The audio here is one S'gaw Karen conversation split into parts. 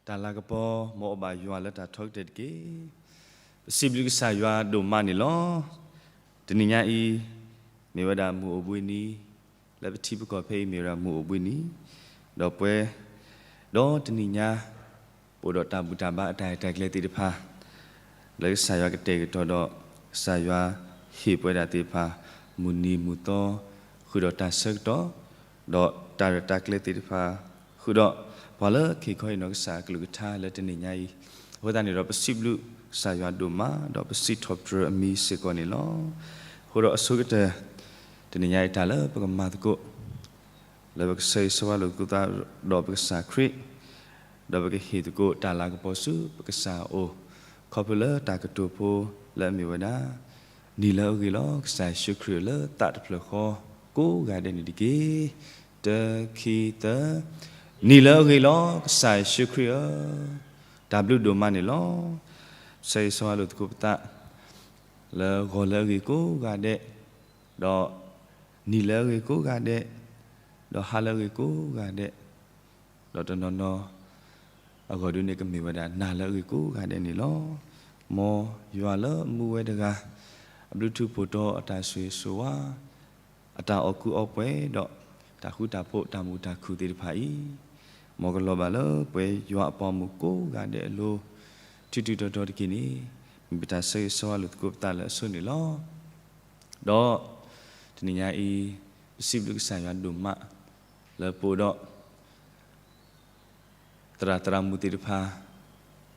တၢ်လၤကပီၤ မ်အီၣ်ဘၣ်ယွၤလၢတၢ်ထီကတၢၢ်တက့ၢ်. ပစံးဘျုးကစၢ်ယွၤဒိၣ်မးန့ၣ်လီၤ. တနံၤညါအံၤ မ့ၢ်ဝဲဒၣ်မုၢ်အိၣ်ဘှံးနံၤ လၢပထံပကီၢ်ဖဲအံၤမ့ၢ်ဝဲဒၣ်မုၢ်အိၣ်ဘှံးနံၤ, ဒီးပှဲၤ ဒီးတနံၤညါ ပအိၣ်ဒီးတၢ်ဘူၣ်တၢ်ဘါအတၢ်ရဲၣ်တၢ်ကျဲၤသ့ၣ်တဖၣ် လၢကစၢ်ယွၤကတဲာ်ကတီၤဒီး ကစၢ်ယွၤဟ့ၣ်ပဝဲဒၣ်သ့ၣ်တဖၣ် မုၢ်နံၤမုၢ်သီ ဃုာ်ဒီးတၢ်ဆၢကတီၢ် ဒီးတၢ်ရဲၣ်တၢ်ကျဲၤသ့ၣ်တဖၣ် ဃုာ်ဒီးပှၤလၢခ့ခီအံၤနီၢ်ကစၢ်အကလုၢ်ကထါလၢတနံၤညါအံၤ, အဃိသတးန့ၣ်ဒီး ပစံးဘျုးကစၢ်ယွၤဒိၣ်မး ဒီးပစံးထီၣ်ပတြၢၤအမံၤစ့ၢ်ကီးန့ၣ်လီၤ. အဃိဒီးအဆိကတၢၢ် တနံၤညါအံၤတၢ်လၢပကမၤသကိး လၢပကဆၢဂ့ၤဆၢဝါလိာ်သကိးသးဒီးပကစၢ်ခရံာ်, ဒီးပကဟ့ၣ်သကိးတၢ်လၤကပီၤဆူပကစၢ်အအိၣ်, ခီဖျိလၢတၢ်ကတိၤဖိလၢအမ့ၢ်ဝဲဒၣ် နံၤလၢအဂ့ၤလီၤ ကစၢ်ယ့ၣ်ၡူးခရံာ်ဧၢ လၢသးတဖျၢၣ်ဃီကိးဂၤဒဲးန့ၣ်တက့ၢ်. တၢ ခံ သၢ, နံၤလၢအဂ့ၤလီၤ ကစၢ်ယ့ၣ်ၡူးခရံာ်ဧၢ, တၢ်ဘျုးဒိၣ်မးန့ၣ်လီၤ. ဆၢဂ့ၤဆၢဝါလိာ်သကိးပသး လၢဂီၤလၢအဂ့ၤကိးဂၤဒဲး, ဒီး နံၤလၢအဂ့ၤကိးဂၤဒဲး, ဒီးဟါလၢအဂ့ၤကိးဂၤဒဲး, ဒီးတနီၤနီၤ အဂီၢ်ဒုန့ၣ်ကမ့ၢ်ဝဲဒၣ်နၤလၢအဂ့ၤကိးဂၤဒဲးန့ၣ်လီၤ. မ်ယွၤလၢအမူဝဲတဂၤ အဘျုးထူးဖှိၣ်တီၤအတၢ်ဆိၣ်ဂ့ၤဆိၣ်ဝါ အတၢ်အီၣ်ကူအီပှဲၤဒီး တၢ်ဃူတၢ်ဖိးတၢ်မုာ်တၢ်ခုၣ်သ့ၣ်တဖၣ်အံၤ, မ်ကလီၤဘၣ်လၢပှဲၤယွၤအပှၤမုၣ်ကိးဂၤဒဲးအလိၤ ထူးထူးတီၤတီၤတက့ၢ်န့ၣ်, မ့ၢ်ပတၢ်ဆၢဂ့ၤဆၢဝါလိာ်သကိးပသးလၢအဆိန့ၣ်လီၤ. ဒီး တနံၤညါအံၤ ပစံးဘျုးကစၢ်ယွၤဒိၣ်မး လၢပအိၣ်ဒီး သရၣ်သရၣ်မုၣ်သ့ၣ်တဖၣ်,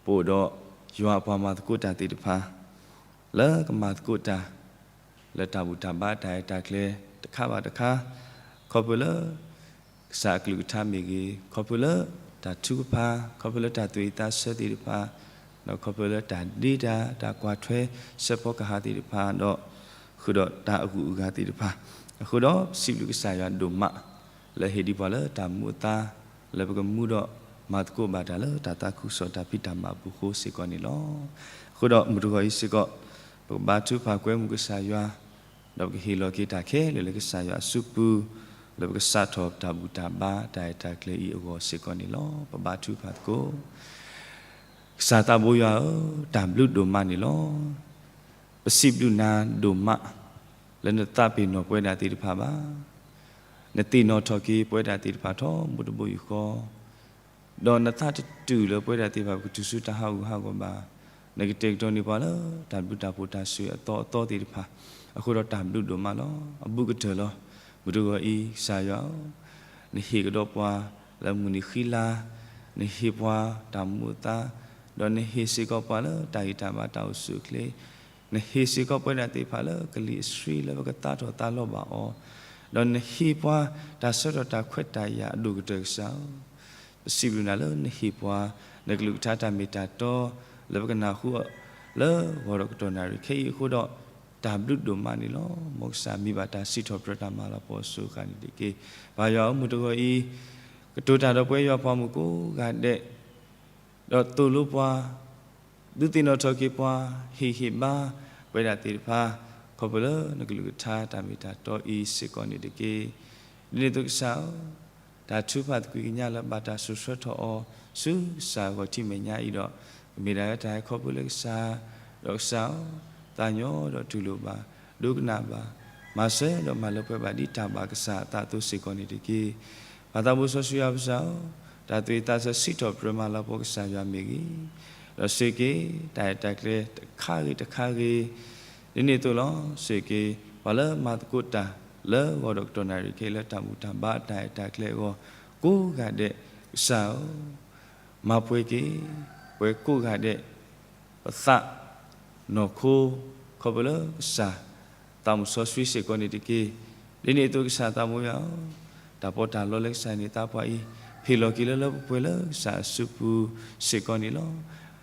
ပအိၣ်ဒီးယွၤအပှၤမၤသကိးတၢ်သ့ၣ်တဖၣ်, လၢကမၤသကိးတၢ် လၢတၢ်ဘူၣ်တၢ်ဘါတၢ်ရဲၣ်တၢ်ကျဲၤတခါဘၣ်တခါ, ခီဖျိလၢ ကစၢ်အကလုၢ်ကထါမ့ၢ်ဂ့ၤ, ခီဖျိလၢတၢ်ထုကဖၣ်, ခီဖျိလၢတၢ်သူၣ်ဝံၣ်သးဆၢသ့ၣ်တဖၣ်, ဒီးခီဖျိလၢတၢ်ဒ့တၢ် တၢ်ကွၢ်ထွဲစဲးဖီကဟၣ်သ့ၣ်တဖၣ်, ဒီးဃုာ်ဒီးတၢ်အဂုၤအဂၤသ့ၣ်တဖၣ်, အဃိဒီးပစံးဘျုးကစၢ်ယွၤဒိၣ်မး လၢဟ့ၣ်ဒံးပှၤလၢတၢ်မူအသါ လၢပကမူဒီးမၤသကိးဘၣ်တၢ်လၢတၢ်သးခုကစီၣ်တၢ်ဖံးတၢ်မၤအပူၤအဃိစ့ၢ်ကီးန့ၣ်လီၤ. အဃိဒီးမုၢ်တဂီၤအံၤစ့ၢ်ကီး ပကဘါထုကဖၣ်ကွဲမုာ်ကစၢ်ယွၤ, ဒီးပကဟ့ၣ်လီၤက့ၤတၢ်ခဲလၢာ်လၢကစၢ်ယွၤအစုပူၤ, လၢပကစးထီၣ်တၢ်ဘူၣ်တၢ်ဘါတၢ်ရဲၣ်တၢ်ကျဲၤအံၤအဂီၢ်စ့ၢ်ကီးန့ၣ်လီၤ. ပဘါထုကဖၣ်သကိး ကစၢ်သးဘိယွၤဧၢ, တၢ်ဘျုးဒိၣ်မးန့ၣ်လီၤ. ပစံးဘျုးနၤဒိၣ်မး လၢနသးပ့ၤနီၣ်ပဝဲဒၣ်သ့ၣ်တဖၣ်ဘၣ်. နသ့ၣ်နီၣ်ထီၣ်က့ၤပဝဲဒၣ်သ့ၣ်တဖၣ်ထီဘိတဘိယူၢ်ဃီ, ဒီးနသးတတုၤလၢပဝဲဒၣ်သ့ၣ်တဖၣ်ပကတုၤဆူတၢ်ဟးဂူာ်ဟးဂီၤဘၣ်. နကတဲာ်ကတီၤန့ၢ်ပှၤလၢတၢ်ဘျုးတၢ်ဖှိၣ်တၢ်ဆိၣ်ဂ့ၤအသီအသီသ့ၣ်တဖၣ်, အဃိဒီးတၢ်ဘျုးဒိၣ်မးလီၤ. အဘူးကတၢၢ်လီၤ. မုၢ်တဂီၤအံၤ ကစၢ်ယွၤဧၢ, နဟ့ၣ်ကဒီးပှၤလၢမုၢ်နံၤဃံလၤ, နဟ့ၣ်ပှၤတၢ်မူအသါ, ဒီးနဟ့ၣ်စ့ၢ်ကီးပှၤလၢတၢ်ဂံၢ်တၢ်ဘါတၢ်အိၣ်ဆူၣ်အိၣ်ချ့, နဟ့ၣ်စ့ၢ်ကီးပဝဲဒၣ်သ့ၣ်တဖၣ်လၢကလံၤအဆှံလၢပကသါထီၣ်သါလီၤဘၣ်အီၤ, ဒီးနဟ့ၣ်ပှၤတၢ်ဆၢထီၣ်တၢ်ခွဲးတၢ်ယာ်အဒိၣ်ကတၢၢ်ကစၢ်ဧၢ. ပစံးဘျုးနၤလၢနဟ့ၣ်ပှၤ နကလုၢ်ကထါတၢ်မ့ၢ်တၢ်တီ လၢပကနၢ်ဟူလၢဂီၤဒီးကတီၢ်နၣ်ရံၣ်ခဲအံၤအဃိဒီး တၢ်ဘျုးဒိၣ်မးန့ၣ်လီၤ. မ်ကစၢ်မံဘၣ်တၢ်စံးထီၣ်ပတြၢၤတၢ်မၤလၤကပီၤအစိၤအဃၣ်န့ၣ်တက့ၢ်. ပၢ်ယွၤဧၢ, မုၢ်တဂီၤအံၤ ကတိၤတၢ်ဒီးပဝဲယွၤပှၤမုၣ်ကိးဂၤဒဲး ဒီးသိၣ်လိပှၤ, ဒုးသ့ၣ်နီၣ်ထီၣ်က့ၤပှၤ, ဟ့ၣ်ဟ့ၣ်ဘါပဝဲဒၣ်သ့ၣ်တဖၣ် ခီဖျိလၢနကလုၢ်ကထါတၢ်မ့ၢ်တၢ်တီအံၤစ့ၢ်ကီးန့ၣ်တက့ၢ်. ဒ်န့ၣ်အသိးကစၢ်ဧၢ, တၢ်ထုကဖၣ်သကွံာ်ကညးလၢဘၣ်တၢ်စိာ်ဆှၢထီၣ်အီၤ ဆူကစၢ်ဂီၤထံးမဲာ်ညါအံၤဒီး ကမ့ၢ်ဒၣ်ဝဲတၢ်ဟဲခီဖျိလၢကစၢ်, ဒီးကစၢ်ဧၢ, သးညီဒီးတူၢ်လိာ်ဘၣ်, ဒိကနၣ်ဘၣ်, မၤစၢၤဒီးမၤလၢပှဲၤဘၣ်ဒ်တၢ်ဘၣ်ကစၢ်အသးအသိးစ့ၢ်ကီးန့ၣ်တက့ၢ်. ပၢ်သးဘိစီဆှံယွၤပကစၢ်ဧၢ, တၢ်သူၣ်ဝံၣ်သးဆၢစံးထီၣ်ပတြၢၤမၤလၤကပီၤကစၢ်ယွၤမ့ၢ်ဂ့ၤ, ဒီးစူၢ်က့ၤတၢ်ရဲၣ်တၢ်ကျဲၤတခါဂ့ၤတခါဂ့ၤ, ဒ်န့ၣ်အသိးလီၤ. စူၢ်က့ၤ ပှၤလၢမၤသကိးတၢ်လၢဂီၤဒီးကတီၢ်နၣ်ရံၣ်ခဲအံၤလၢတၢ်ဘူၣ်တၢ်ဘါတၢ်ရဲၣ်တၢ်ကျဲၤအဂီၢ် ကိးဂၤဒဲးကစၢ်ဧၢ, မၤပှဲၤက့ၤ ပှၤကိးဂၤဒဲး ပသး နီၢ်ခိ ခီဖျိလၢကစၢ် သးမုၢ်စီဆှံစ့ၢ်ကီးန့ၣ်တက့ၢ်. ဒ်န့ၣ်အသိးကစၢ်သးဘိယွၤဧၢ, တၢ်ပီးတၢ်လီလၢကစၢ်န့ၢ်သါပှၤအံၤ ဟ့ၣ်လီၤက့ၤလၢလၢပှဲၤပှဲၤလၢကစၢ်အစုပူၤစ့ၢ်ကီးန့ၣ်လီၤ.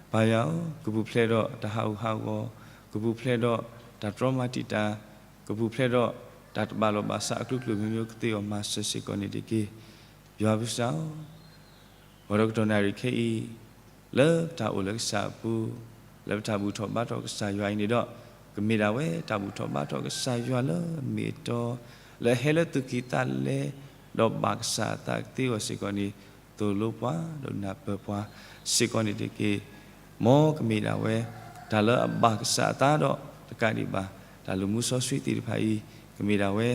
ပၢ်ယွၤဧၢ, ကပူၤဖျဲးဒီးတၢ်ဟးဂူာ်ဟးဂီၤ, ကပူၤဖျဲးဒီးတၢ်တြီမၤတံာ်တာ်, ကပူၤဖျဲးဒီးတၢ်တဘၣ်လိာ်ဘၣ်စးအကျိၤကျိၤ မျိုးမျိုးကသ့အီၤမၤစၢၤစ့ၢ်ကီးန့ၣ်တက့ၢ်. ယွၤပကစၢ်ဧၢ, ဂီၤဒီးကတီၢ်နၣ်ရံၣ်ခဲအံၤ လၢပတၢ်အိၣ်လၢကစၢ်အပူၤ, လၢပတၢ်ဘူၣ်ထီၣ်ဘါထီၣ်ကစၢ်ယွၤအံၤန့ၣ်ဒီး ကမ့ၢ်ဒၣ်ဝဲတၢ်ဘူၣ်ထီၣ်ဘါထီၣ်ကစၢ်ယွၤလၢအမ့ၢ်အတီ, လၢအဟဲလၢသူၣ်ကံၢ်သးလဲ, ဒီးဘၣ်ကစၢ်အသးကသ့အဂီၢ်စ့ၢ်ကီးန့ၣ် သိၣ်လိပှၤ ဒီးနၢ်ပၢၢ်ပှၤစ့ၢ်ကီးန့ၣ်တက့ၢ်. မ်ကမ့ၢ်ဒၣ်ဝဲ တၢ်လၢအဘၣ်ကစၢ်အသးဒီးတကးဒံးဘၣ် တၢ်လုၢ်မူစီဆှံသ့ၣ်တဖၣ်အံၤ ကမ့ၢ်ဒၣ်ဝဲ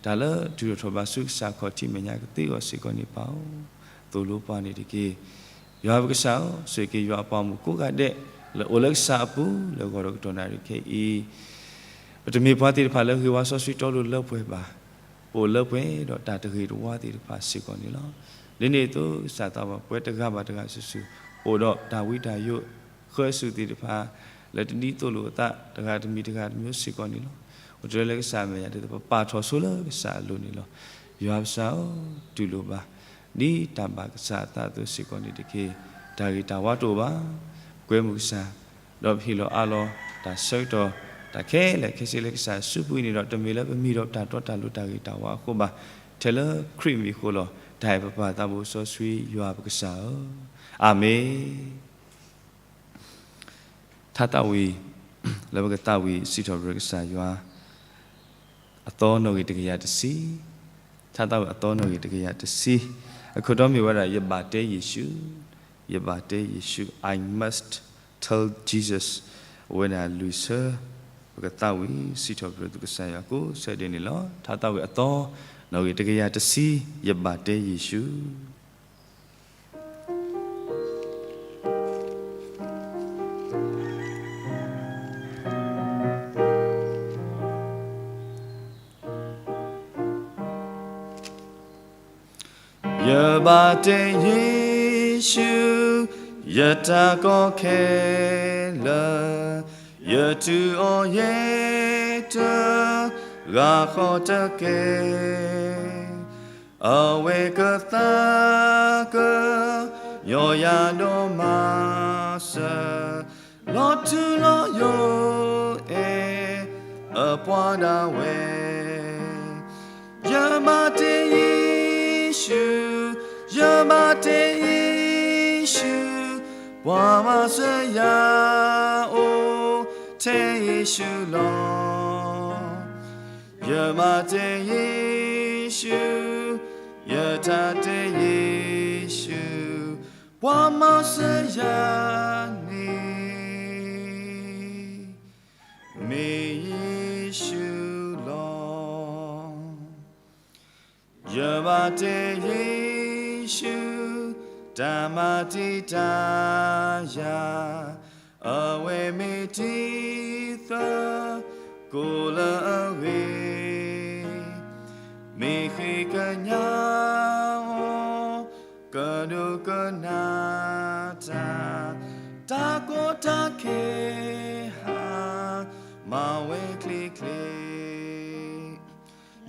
တၢ်လၢတုၤထီၣ်ထီၣ်ဘးဆူကစၢ်ခီၣ်ထံးမဲာ်ညါကသ့အဂီၢ်စ့ၢ်ကီးန့ၣ်ပၢ်ဧၢ, သိၣ်လိပှၤန့ၣ်တက့ၢ်. ယွၤပကစၢ်ဧၢ, ဆိၣ်ဂ့ၤက့ၤယွၤအပှၤမုၣ်ကိးဂၤဒဲး လၢအိၣ်လၢကစၢ်အပူၤ လၢဂီၤဒီးကတီၢ်နၣ်ရံၣ်ခဲအံၤ ပတမ့ၢ်ပှၤသ့ၣ်တဖၣ်လၢဂ့ၤဝါစီဆှံတီလိၤလၢပှဲၤဘၣ်. ပအိၣ်လၢပှဲၤဒီးတၢ်တဂ့ၤတဝါသ့ၣ်တဖၣ်စ့ၢ်ကီးန့ၣ်လီၤ. ဒ်န့ၣ်အသိး ကစၢ်သးဘၣ်ပှၤတဂၤဘၣ်တဂၤစုာ်စုာ် အိၣ်ဒီးတၢ်ဝံတၢ်ယိး ဃၢဆူၣ်သ့ၣ်တဖၣ် လၢတဒ်သိးလိာ်အသး တဂၤတမံၤတဂၤတမံၤစ့ၢ်ကီးန့ၣ်လီၤ. အိၣ်တရၢလၢကစၢ်အမဲာ်ညါ ဒ်သိးပပာ်ထီၣ်ဆိလၢကစၢ်အလိၤန့ၣ်လီၤ. ယွၤပကစၢ်ဧၢ, တူၢ်လိာ်ဘၣ် ဒ်တၢ်ဘၣ်ကစၢ်အသးအသိးစ့ၢ်ကီးန့ၣ်တက့ၢ်. တၢ်ဂ့ၤတၢ်ဝါတအိၣ်ဘၣ်. ကွဲမုာ်ကစၢ် ဒီးပဟ့ၣ်လီၤအးလီၤ တၢ်ဆၢကတီၢ် တၢ်ခဲလၢာ်ခဲဆ့လၢကစၢ်စုပူၤအံၤန့ၣ်ဒီး တမ့ၢ်လၢပမံၤဒီးတၢ်တီတၢ်လိၤတၢ်ဂ့ၤတၢ်ဝါအဃိဘၣ်. ထဲလၢခရံာ်မံၤအဃိလီၤ. တၢ်အဲၣ်ပပၢ်သးဘိစီဆှံယွၤပကစၢ်ဧၢ, အၤမ့ၣ်. ထါသးဝံၣ် လၢပကသးဝံၣ်စံးထီၣ်ပတြၢၤကစၢ်ယွၤ အသီနီၣ်ဂံၢ်တကယၤတဆံ, ထါသးဝံၣ်အသီနီၣ်ဂံၢ်တကယၤတဆံ, အခိၣ်တီမ့ၢ်ဝဲဒၣ် ယဘၣ်တဲယ့ၣ်ၡူး, ယဘၣ်တဲယ့ၣ်ၡူး, I must tell Jesus, အဝဲန့ၣ်လွံၢ်ဆၢ, ပကသးဝံၣ်စံးထီၣ်ပတြၢၤကစၢ်ယွၤကိးဆၢဒဲးန့ၣ်လီၤ. ထါသးဝံၣ်အသီနီၣ်ဂံၢ်တကယၤတဆံ, ယဘၣ်တဲယ့ၣ်ၡူး ယဘၣ်တဲယ့ၣ်ၡူး, ယတၢ်ကီခဲလၢာ်, ယတူၢ်အီၤယဲတဂၤဃီတက့ၢ်. အဝဲကသးကညီၤယၤဒီးမၤစၢၤ, လီၤထူလီၤယိာ်အဲၣ်အပှၤဒၣ်ဝဲ ယဘၣ်တဲယ့ၣ်ၡူး, ယဘၣ်တဲယ့ၣ်ၡူး, ပှၤမၤစၢၤယၤအိၣ်ထဲယ့ၣ်ၡူးလီၤ. ယဘၣ်တဲယ့ၣ်ၡူး, ယတၢ်တဲယ့ၣ်ၡူး, ပှၤမၤစၢၤယၤန့ၣ် မ့ၢ်ယ့ၣ်ၡူးလီၤ. ယဘၣ်တဲယ့ၣ်ၡူး, တၢ်မၤတံာ်တာ်ယၤ, အဝဲမ့ၢ်တံၤသကိးလၢအဂ့ၤ, မ့ၢ်ဃ့ကညးအီၤ ကဒိကနၣ်တၢ်, တၢ်ကီတၢ်ခဲဟါ မၤဝဲချ့ချ့.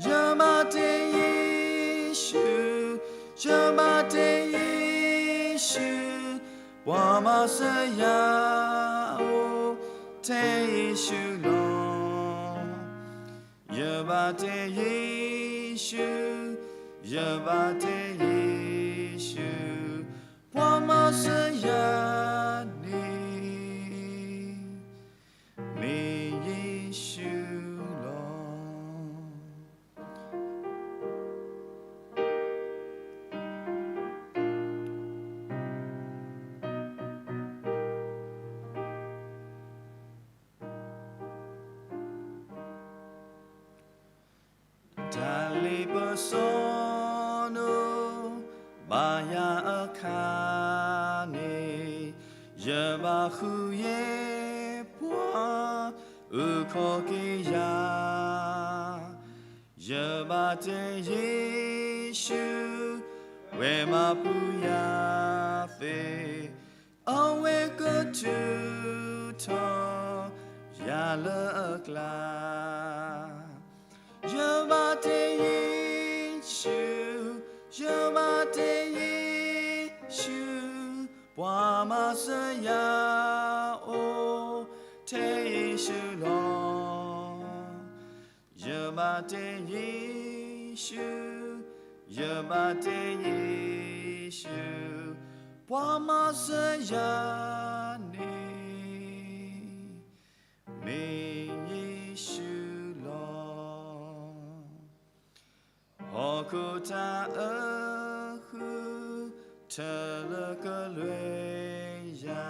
ယဘၣ်တဲယ့ၣ်ၡူး, ယဘၣ်တဲယ့ၣ်ၡူး, ပှၤမၤစၢၤယၤအိၣ်ထဲယ့ၣ်ၡူးလီၤ. ယဘၣ်တဲယ့ၣ်ၡူး, ယဘၣ်တဲယ့ၣ်ၡူး, ပှၤမၤစၢၤယၤန့ၣ် မ့ၢ်ယ့ၣ်ၡူးလီၤ. တၢ်လ့ပစီနိဘၣ်ယၤအခါန့ၣ်, ယဘၣ်ဃုယဲၢ်ပှၤအုၣ်ခီၣ်က့ၤယၤ, ယဘၣ်တဲယ့ၣ်ၡူး, ဝဲမၤပူၤယၤသ့, အဝဲကထုးထီၣ်ယၤလၢအကျါ. ယဘၣ်တဲယ့ၣ်ၡူး, ယဘၣ်တဲယ့ၣ်ၡူး, ပှၤမၤစၢၤယၤအိၣ်ထဲယ့ၣ်ၡူးလီၤ. ယဘၣ်တဲယ့ၣ်ၡူး, ယဘၣ်တဲယ့ၣ်ၡူး, ပှၤမၤစၢၤယၤန့ၣ် မ့ၢ်ယ့ၣ်ၡူးလီၤ. ဟီၣ်ခိၣ်တၢ်အၢဃုာ် တၢ်လၢကလွဲယၤ,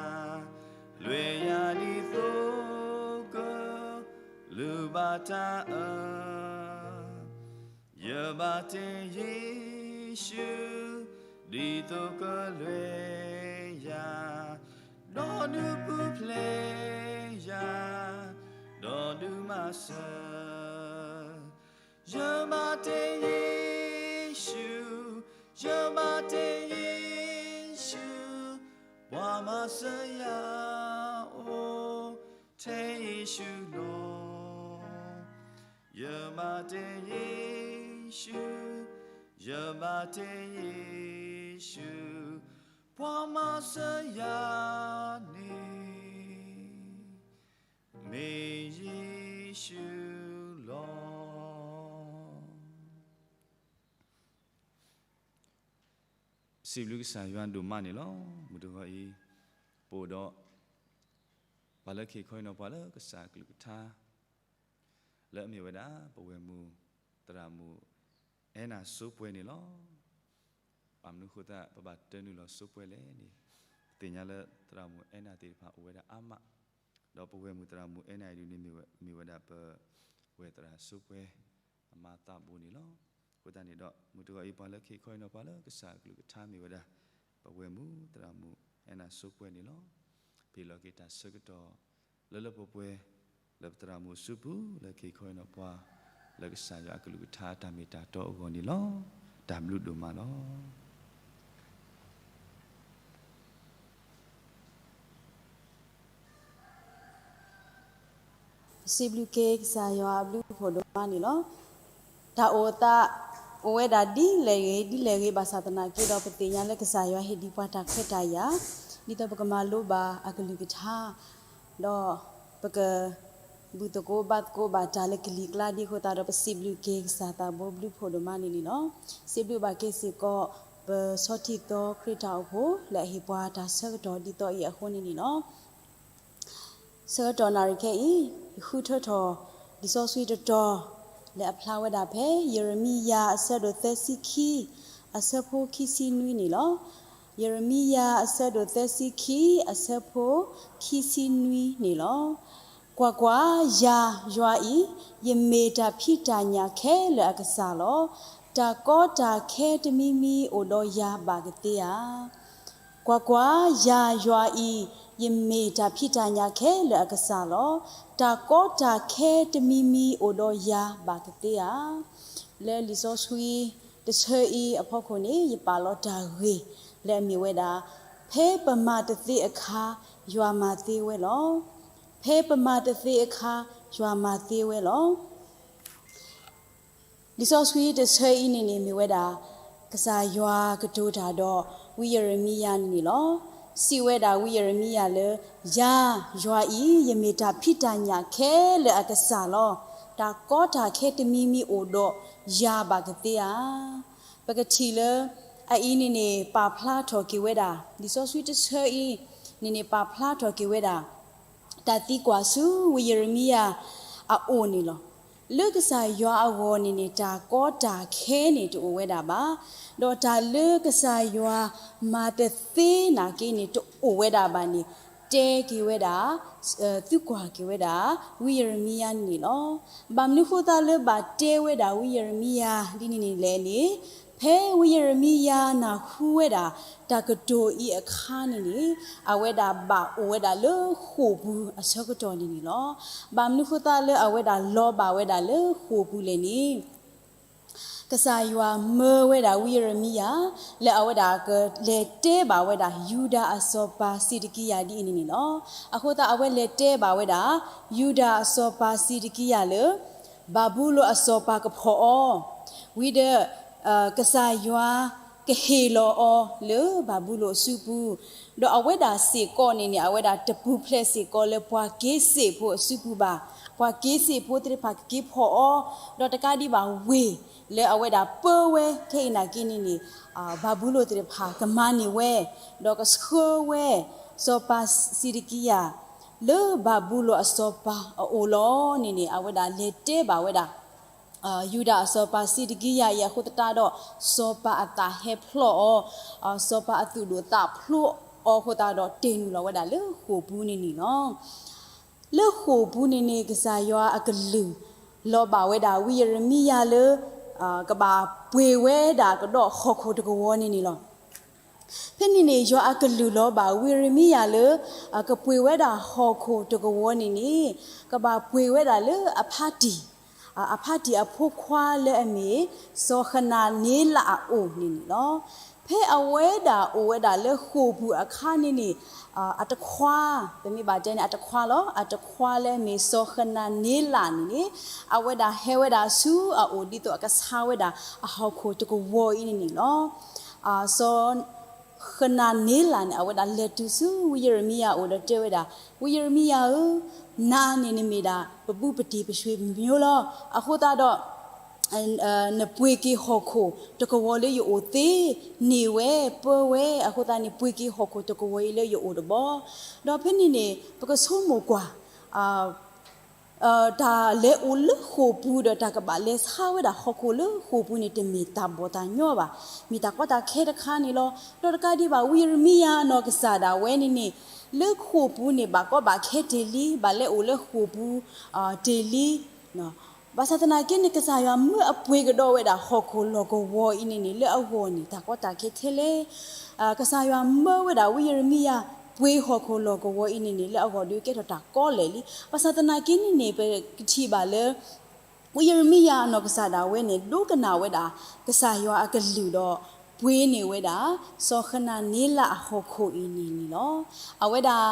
လွဲယၤဒ်သိးကလုၢ်ဘၣ်တၢ်အၢ, ယဘၣ်တဲယ့ၣ်ၡူး ဒ်သိးကလွဲယၤ, ဒီးဒုးပူၤဖျဲးယၤ, ဒီးဒုးမၤစၢၤ ယဘၣ်တဲယ့ၣ်ၡူး, ယဘၣ်တဲယ့ၣ်ၡူး, ပှၤမၤစၢၤယၤအိၣ်ထဲယ့ၣ်ၡူးလီၤ. ယဘၣ်တဲယ့ၣ်ၡူး, ယဘၣ်တဲယ့ၣ်ၡူး, ပှၤမၤစၢၤယၤန့ၣ် မ့ၢ်ယ့ၣ်ၡူးလီၤ. စံးဘျုးကစၢ်ယွၤဒိၣ်မးန့ၣ်လီၤ. မုၢ်တဂီၤအံၤ ပအိၣ်ဒီး ပှၤလၢခ့ခီအံၤနီၤ ပှၤလၢကစၢ်အကလုၢ်ကထါ လၢအမ့ၢ်ဝဲဒၣ် ပဝဲၢ်မုၣ်သရၣ်မုၣ်အဲနၤစိပှဲၤန့ၣ်လီၤ. ဘၣ်မနုၤအဃိသတး ပဘၣ်တၢနုာ်လီၤစိပှဲၤလဲၣ်န့ၣ်, ပသ့ၣ်ညါလၢသရၣ်မုၣ်အဲနၤသ့ၣ်တဖၣ်အိၣ်ဝဲဒၣ်အါမး, ဒီးပဝဲၢ်မုၣ်သရၣ်မုၣ်အဲနၤအံၤဒုးန့ၣ် မ့ၢ်ဝဲဒၣ်ပဝဲၢ်သရၣ်စိပှဲၤအမါသးဘိန့ၣ်လီၤ. အဃိသတးန့ၣ်ဒီး မုၢ်တဂီၤအံၤ ပှၤလၢခ့ခီအံၤနီၤ ပှၤလၢကစၢ်အကလုၢ်ကထါမ့ၢ်ဝဲဒၣ် ပဝဲၢ်မုၣ်သရၣ်မုၣ်အဲနၤစိပှဲၤန့ၣ်လီၤ. ပဟ့ၣ်လီၤက့ၤတၢ်ဆၢကတီၢ် လၢလၢပှဲၤပှဲၤ လၢပသရၣ်မုၣ်အစုပူၤ လၢခ့ခီအံၤနီၤ ပှၤလၢကစၢ်ယွၤအကလုၢ်ကထါအတၢ်မ့ၢ်တၢ်တီအဂီၢ်န့ၣ်လီၤ. တၢ်ဘျုးဒိၣ်မးလီၤ. စံးဘျုးက့ၤကစၢ်ယွၤအဘျုးအဖှိၣ်ဒိၣ်မးန့ၣ်လီၤ. တၢ်အိၣ်သး အိၣ်ဝဲဒၣ်ဒ်လဲၣ်ဂ့ၤ ဒ်လဲၣ်ဂ့ၤ ဘၣ်ဆၣ်သနာ်က့ဒီး ပသ့ၣ်ညါလၢကစၢ်ယွၤဟ့ၣ်ဒံးပှၤတၢ်ခွဲးတၢ်ယာ် ဒ်သိးပကမၤလိဘၣ်အကလုၢ်ကထါ ဒီးပက ဘူၣ်သကိးဘါသကိးဘၣ်တၢ်လၢကလံၤကျါ ဒ်အဃိသတးဒီး ပစံးဘျုးက့ၤကစၢ်သးဘိဘျုးဖှိၣ်ဒိၣ်မးန့ၣ်န့ၣ်လီၤ. စံးဘျုးဘၣ်က့ၤစ့ၢ်ကီး ပဆီထံသီခရံာ်တၢ်အိၣ်ဖှိၣ် လၢအဟ့ၣ်ပှၤတၢ်ဆၢကတီၢ်ဒ်သိးအံၤအဃိန့ၣ်န့ၣ်လီၤ. ဆၢကတီၢ်နၣ်ရံၣ်ခဲအံၤ ယဃုထၢထီၣ် လံာ်စီဆှံတတီၤ လၢအဖျါဝဲဒၣ်ဖဲ ယံးရမံယၤအဆၢဒိၣ်သၢဆံခံ အဆၢဖိခံဆံနွံန့ၣ်လီၤ. ယံးရမံယၤအဆၢဒိၣ်သၢဆံခံ အဆၢဖိခံဆံနွံန့ၣ်လီၤ. ကွၢ်ကွၢ်, ယၤယွၤအံၤ ယမ့ၢ်တၢ်ဖံးတၢ်ညၣ်ခဲလၢာ်အကစၢ်လီၤ. တၢ်ကီတၢ်ခဲတမံၤမံၤအိၣ်ဒီးယၤဘၣ်ကသ့ဧါ. ကွၢ်ကွၢ်, ယၤယွၤအံၤ ယမ့ၢ်တၢ်ဖံးတၢ်ညၣ်ခဲလၢာ်အကစၢ်လီၤ. တၢ်ကီတၢ်ခဲတမံၤမံၤအိၣ်ဒီးယၤဘၣ်ကသ့ဧါ. လၢလံာ်စီဆှံတဆၢအံၤအဖီခိၣ်န့ၣ် ယပာ်လီၤတၢ်ဂ့ၢ်လၢအမ့ၢ်ဝဲဒၣ် ဖဲပမၤတသ့အခါ ယွၤမၤသ့ဝဲလီၤ. ဖဲပမၤတသ့အခါ ယွၤမၤသ့ဝဲလီၤ. လံာ်စီဆှံတဆၢအံၤန့ၣ်န့ၣ် မ့ၢ်ဝဲဒၣ် ကစၢ်ယွၤကတိၤတၢ်ဒီး ဝံယံးရမံယၤန့ၣ်န့ၣ်လီၤ. စံးဝဲဒၣ်ဝံယံးရမံယၤလၢ ယၤယွၤအံၤ ယမ့ၢ်တၢ်ဖံးတၢ်ညၣ်ခဲလၢာ်အကစၢ်လီၤ. တၢ်ကီတၢ်ခဲတမံၤမံၤအိၣ်ဒီးယၤဘၣ်ကသ့ဧါ. ပကထံၣ်လၢ အအံၤန့ၣ်န့ၣ် ပာ်ဖျါထီၣ်က့ၤဝဲဒၣ် လံာ်စီဆှံတဆၢအံၤန့ၣ်န့ၣ် ပာ်ဖျါထီၣ်က့ၤဝဲဒၣ် တၢ်သံကွၢ်ဆူဝံယံးရမံယၤအအိၣ်န့ၣ်လီၤ. လၢကစၢ်ယွၤအဂီၢ်န့ၣ်န့ၣ် တၢ်ကီတၢ်ခဲန့ၣ်တအိၣ်ဝဲဒၣ်ဘၣ်, ဒီးတၢ်လၢကစၢ်ယွၤမၤတသ့နာ်က့န့ၣ် တအိၣ်ဝဲဒၣ်ဘၣ်န့ၣ် တဲက့ၤဝဲဒၣ် သုကွၢ်က့ၤဝဲဒၣ် ဝံယံးရမံယၤန့ၣ်လီၤ. ဘၣ်မနုၤဃိသတးလၢဘၣ်တဲဝဲဒၣ်ဝံယံးရမံယၤဒ်န့ၣ်န့ၣ်လဲၣ်န့ၣ်, ဖဲဝံယံးရမံယၤနၢ်ဟူဝဲဒၣ် တၢ်ကတိၤအံၤအခါန့ၣ်န့ၣ်, အဝဲဒၣ်ဘၣ်အိၣ်ဝဲဒၣ်လၢဃိာ်ပူၤအဆၢကတီၢ်န့ၣ်န့ၣ်လီၤ. ဘၣ်မနုၤဃိသတးလၢအဝဲဒၣ်လီၤဘၣ်ဝဲဒၣ်လၢဃိာ်ပူၤလဲၣ်န့ၣ်, ကစၢ်ယွၤမၢဝဲဒၣ်ဝံယံးရမံယၤ လၢအဝဲဒၣ်ကလဲၤတဲဘၣ်ဝဲဒၣ် ယူဒၤအစီၤပၤစံးတကံယၤဒ်အံၤန့ၣ်န့ၣ်လီၤ. အဃိသတးအဝဲလဲၤတဲဘၣ်ဝဲဒၣ် ယူဒၤအစီၤပၤစံးတကံယၤလၢ ဘၤဘူလိၣ်အစီၤပၤကဖီၣ်အီၤ, ဝံၤဒီး ကစၢ်ယွၤကဟ့ၣ်လီၤအီၤလၢဘၤဘူလိၣ်အစုပူၤ, ဒီးအဝဲဒၣ်စ့ၢ်ကီးန့ၣ်န့ၣ် အဝဲဒၣ်တပူၤဖျဲးစ့ၢ်ကီးလၢပှၤက့စ့ၣ်ဖိအစုပူၤဘၣ်. ပှၤက့စ့ၣ်ဖိသ့ၣ်တဖၣ်ကက့ၤဖီၣ်အီၤ, ဒီးတကးဒံးဘၣ်ဝ့ၢ်လၢအဝဲဒၣ်ပၢဝဲခဲအံၤနာ်က့န့ၣ်န့ၣ်, ဘၤဘူလိၣ်သ့ၣ်တဖၣ်ကမၤန့ၢ်ဝဲ, ဒီးကဆှၢဝဲ စီၤပၤစံးတကံယၤ လၢဘၤဘူလိၣ်အစီၤပၤအအိၣ်လီၤန့ၣ်န့ၣ် အဝဲဒၣ်လဲၤတဲဘၣ်ဝဲဒၣ် ယူဒၤအစီၤပၤစံးဒကံယၤအံၤအဃိသတးဒီး စီၤပၤအသးဟဲဖျီၣ်အီၤ, စီၤပၤအသူၣ်ဒိၣ်သးဖျိးအီၤအဃိသတးဒီးတ့ၢ်နုာ်လီၤဝဲဒၣ်လၢဃိာ်ပူၤန့ၣ်န့ၣ်လီၤ. လၢဃိာ်ပူၤန့ၣ်န့ၣ် ကစၢ်ယွၤအကလုၢ်လီၤဘၣ်ဝဲဒၣ်ဝံယံးရမံယၤလၢ ကဘၣ်ပှ့ၤဝဲဒၣ်ကဒီးဟီၣ်ခိၣ်တကဝီၤန့ၣ်န့ၣ်လီၤ. ဖဲန့ၣ်န့ၣ် ယွၤအကလုၢ်လီၤဘၣ်ဝံယံးရမံယၤလၢ ကပှ့ၤဝဲဒၣ်ဟီၣ်ခိၣ်တကဝီၤန့ၣ်န့ၣ် ကဘၣ်ပှ့ၤဝဲဒၣ်လၢအဖါတံၢ်, အဖါတံၢ်အဖိခွါလၢအမ့ၢ် စီၤဃနၤန့လးအအိၣ်န့ၣ်န့ၣ်လီၤ. ဖဲအဝဲဒၣ်အိၣ်ဝဲဒၣ်လၢဃိာ်ပူၤအခါန့ၣ်န့ၣ် အတခွါ, ပမ့ၢ်ဘၣ်တဲန့ၣ် အတခွါလီၤ, အတခွါလၢအမ့ၢ်စီၤဃနၤန့လးန့ၣ်န့ၣ် အဝဲဒၣ်ဟဲဝဲဒၣ်ဆူအအိၣ်ဒ်သိးအကဆါဝဲဒၣ်အဟီၣ်ခိၣ်တကဝီၤအံၤန့ၣ်န့ၣ်လီၤ. စီၤ ဃနၤန့လးန့ၣ် အဝဲဒၣ်လဲၤတုၤဆူဝံယံးရမံယၤအအိၣ်ဒီးတဲဝဲဒၣ်, ဝံယံးရမံယၤဧၢ, နၤန့ၣ်နမ့ၢ်ဒၣ်ပဘူးပတံၢ်ပဆွ့ပမျိုးလီၤ. အဃိသတးဒီး နပှ့ၤက့ၤဟီၣ်ခိၣ်တကဝီၤလၢယအိၣ်သ့, န့ၢ်ဝဲ, ပၢဝဲ, အဃိသတးန့ၣ် ပှ့ၤက့ၤဟီၣ်ခိၣ်တကဝီၤအံၤလၢယအိၣ်တဘျီ. ဒီးဖဲန့ၣ်န့ၣ် ပကဆိကမိၣ်ကွၢ် တၢ်လဲၤအိၣ်လၢဃိာ်ပူၤဒီးတၢ်ကဘၣ်လဲၤဆါဝဲဒၣ်ဟီၣ်ခိၣ်လၢဃိာ်ပူၤန့ၣ် တမ့ၢ်တၢ်ဘီၣ်တၢ်ညီဘၣ်, မ့ၢ်တၢ်ကီတၢ်ခဲတခါန့ၣ်လီၤ. ဒီးတကးဒံးဘၣ် ဝံယံးရမံယၤအနီၢ်ကစၢ်ဒၣ်ဝဲန့ၣ်န့ၣ် လၢဃိာ်ပူၤန့ၣ် ဘၣ်ကီဘၣ်ခဲတ့ၢ်လံ, ဘၣ်လဲၤအိၣ်လၢဃိာ်ပူၤတ့ၢ်လံ. ဘၣ်ဆၣ်သနာ်က့န့ၣ် ကစၢ်ယွၤမၢအပှ့ၤကဒီးဝဲဒၣ်ဟီၣ်ခိၣ်လီၢ်ကဝီၤအံၤန့ၣ်န့ၣ် လၢအဂီၢ်န့ၣ် တၢ်ကီတၢ်ခဲထဲလဲၣ်. ကစၢ်ယွၤမၢဝဲဒၣ်ဝံယံးရမံယၤ ပှ့ၤဟီၣ်ခိၣ်လီၢ်ကဝီၤအံၤန့ၣ်န့ၣ် လၢအဂီၢ်ဒီးကဲထီၣ်တၢ်ကီလဲၣ်လံ. ဘၣ်ဆၣ်သနာ်က့န့ၣ်န့ၣ် ပကထံၣ်ဘၣ်လၢ ဝံယံးရမံယၤအနီၢ်ကစၢ်ဒၣ်ဝဲန့ၣ် ဒိကနၣ်ဝဲဒၣ် ကစၢ်ယွၤအကလုၢ်ဒီး ပှ့ၤန့ၢ်ဝဲဒၣ် စီၤဃနၤန့လးအဟီၣ်ခိၣ်အံၤန့ၣ်န့ၣ်လီၤ. အဝဲဒၣ်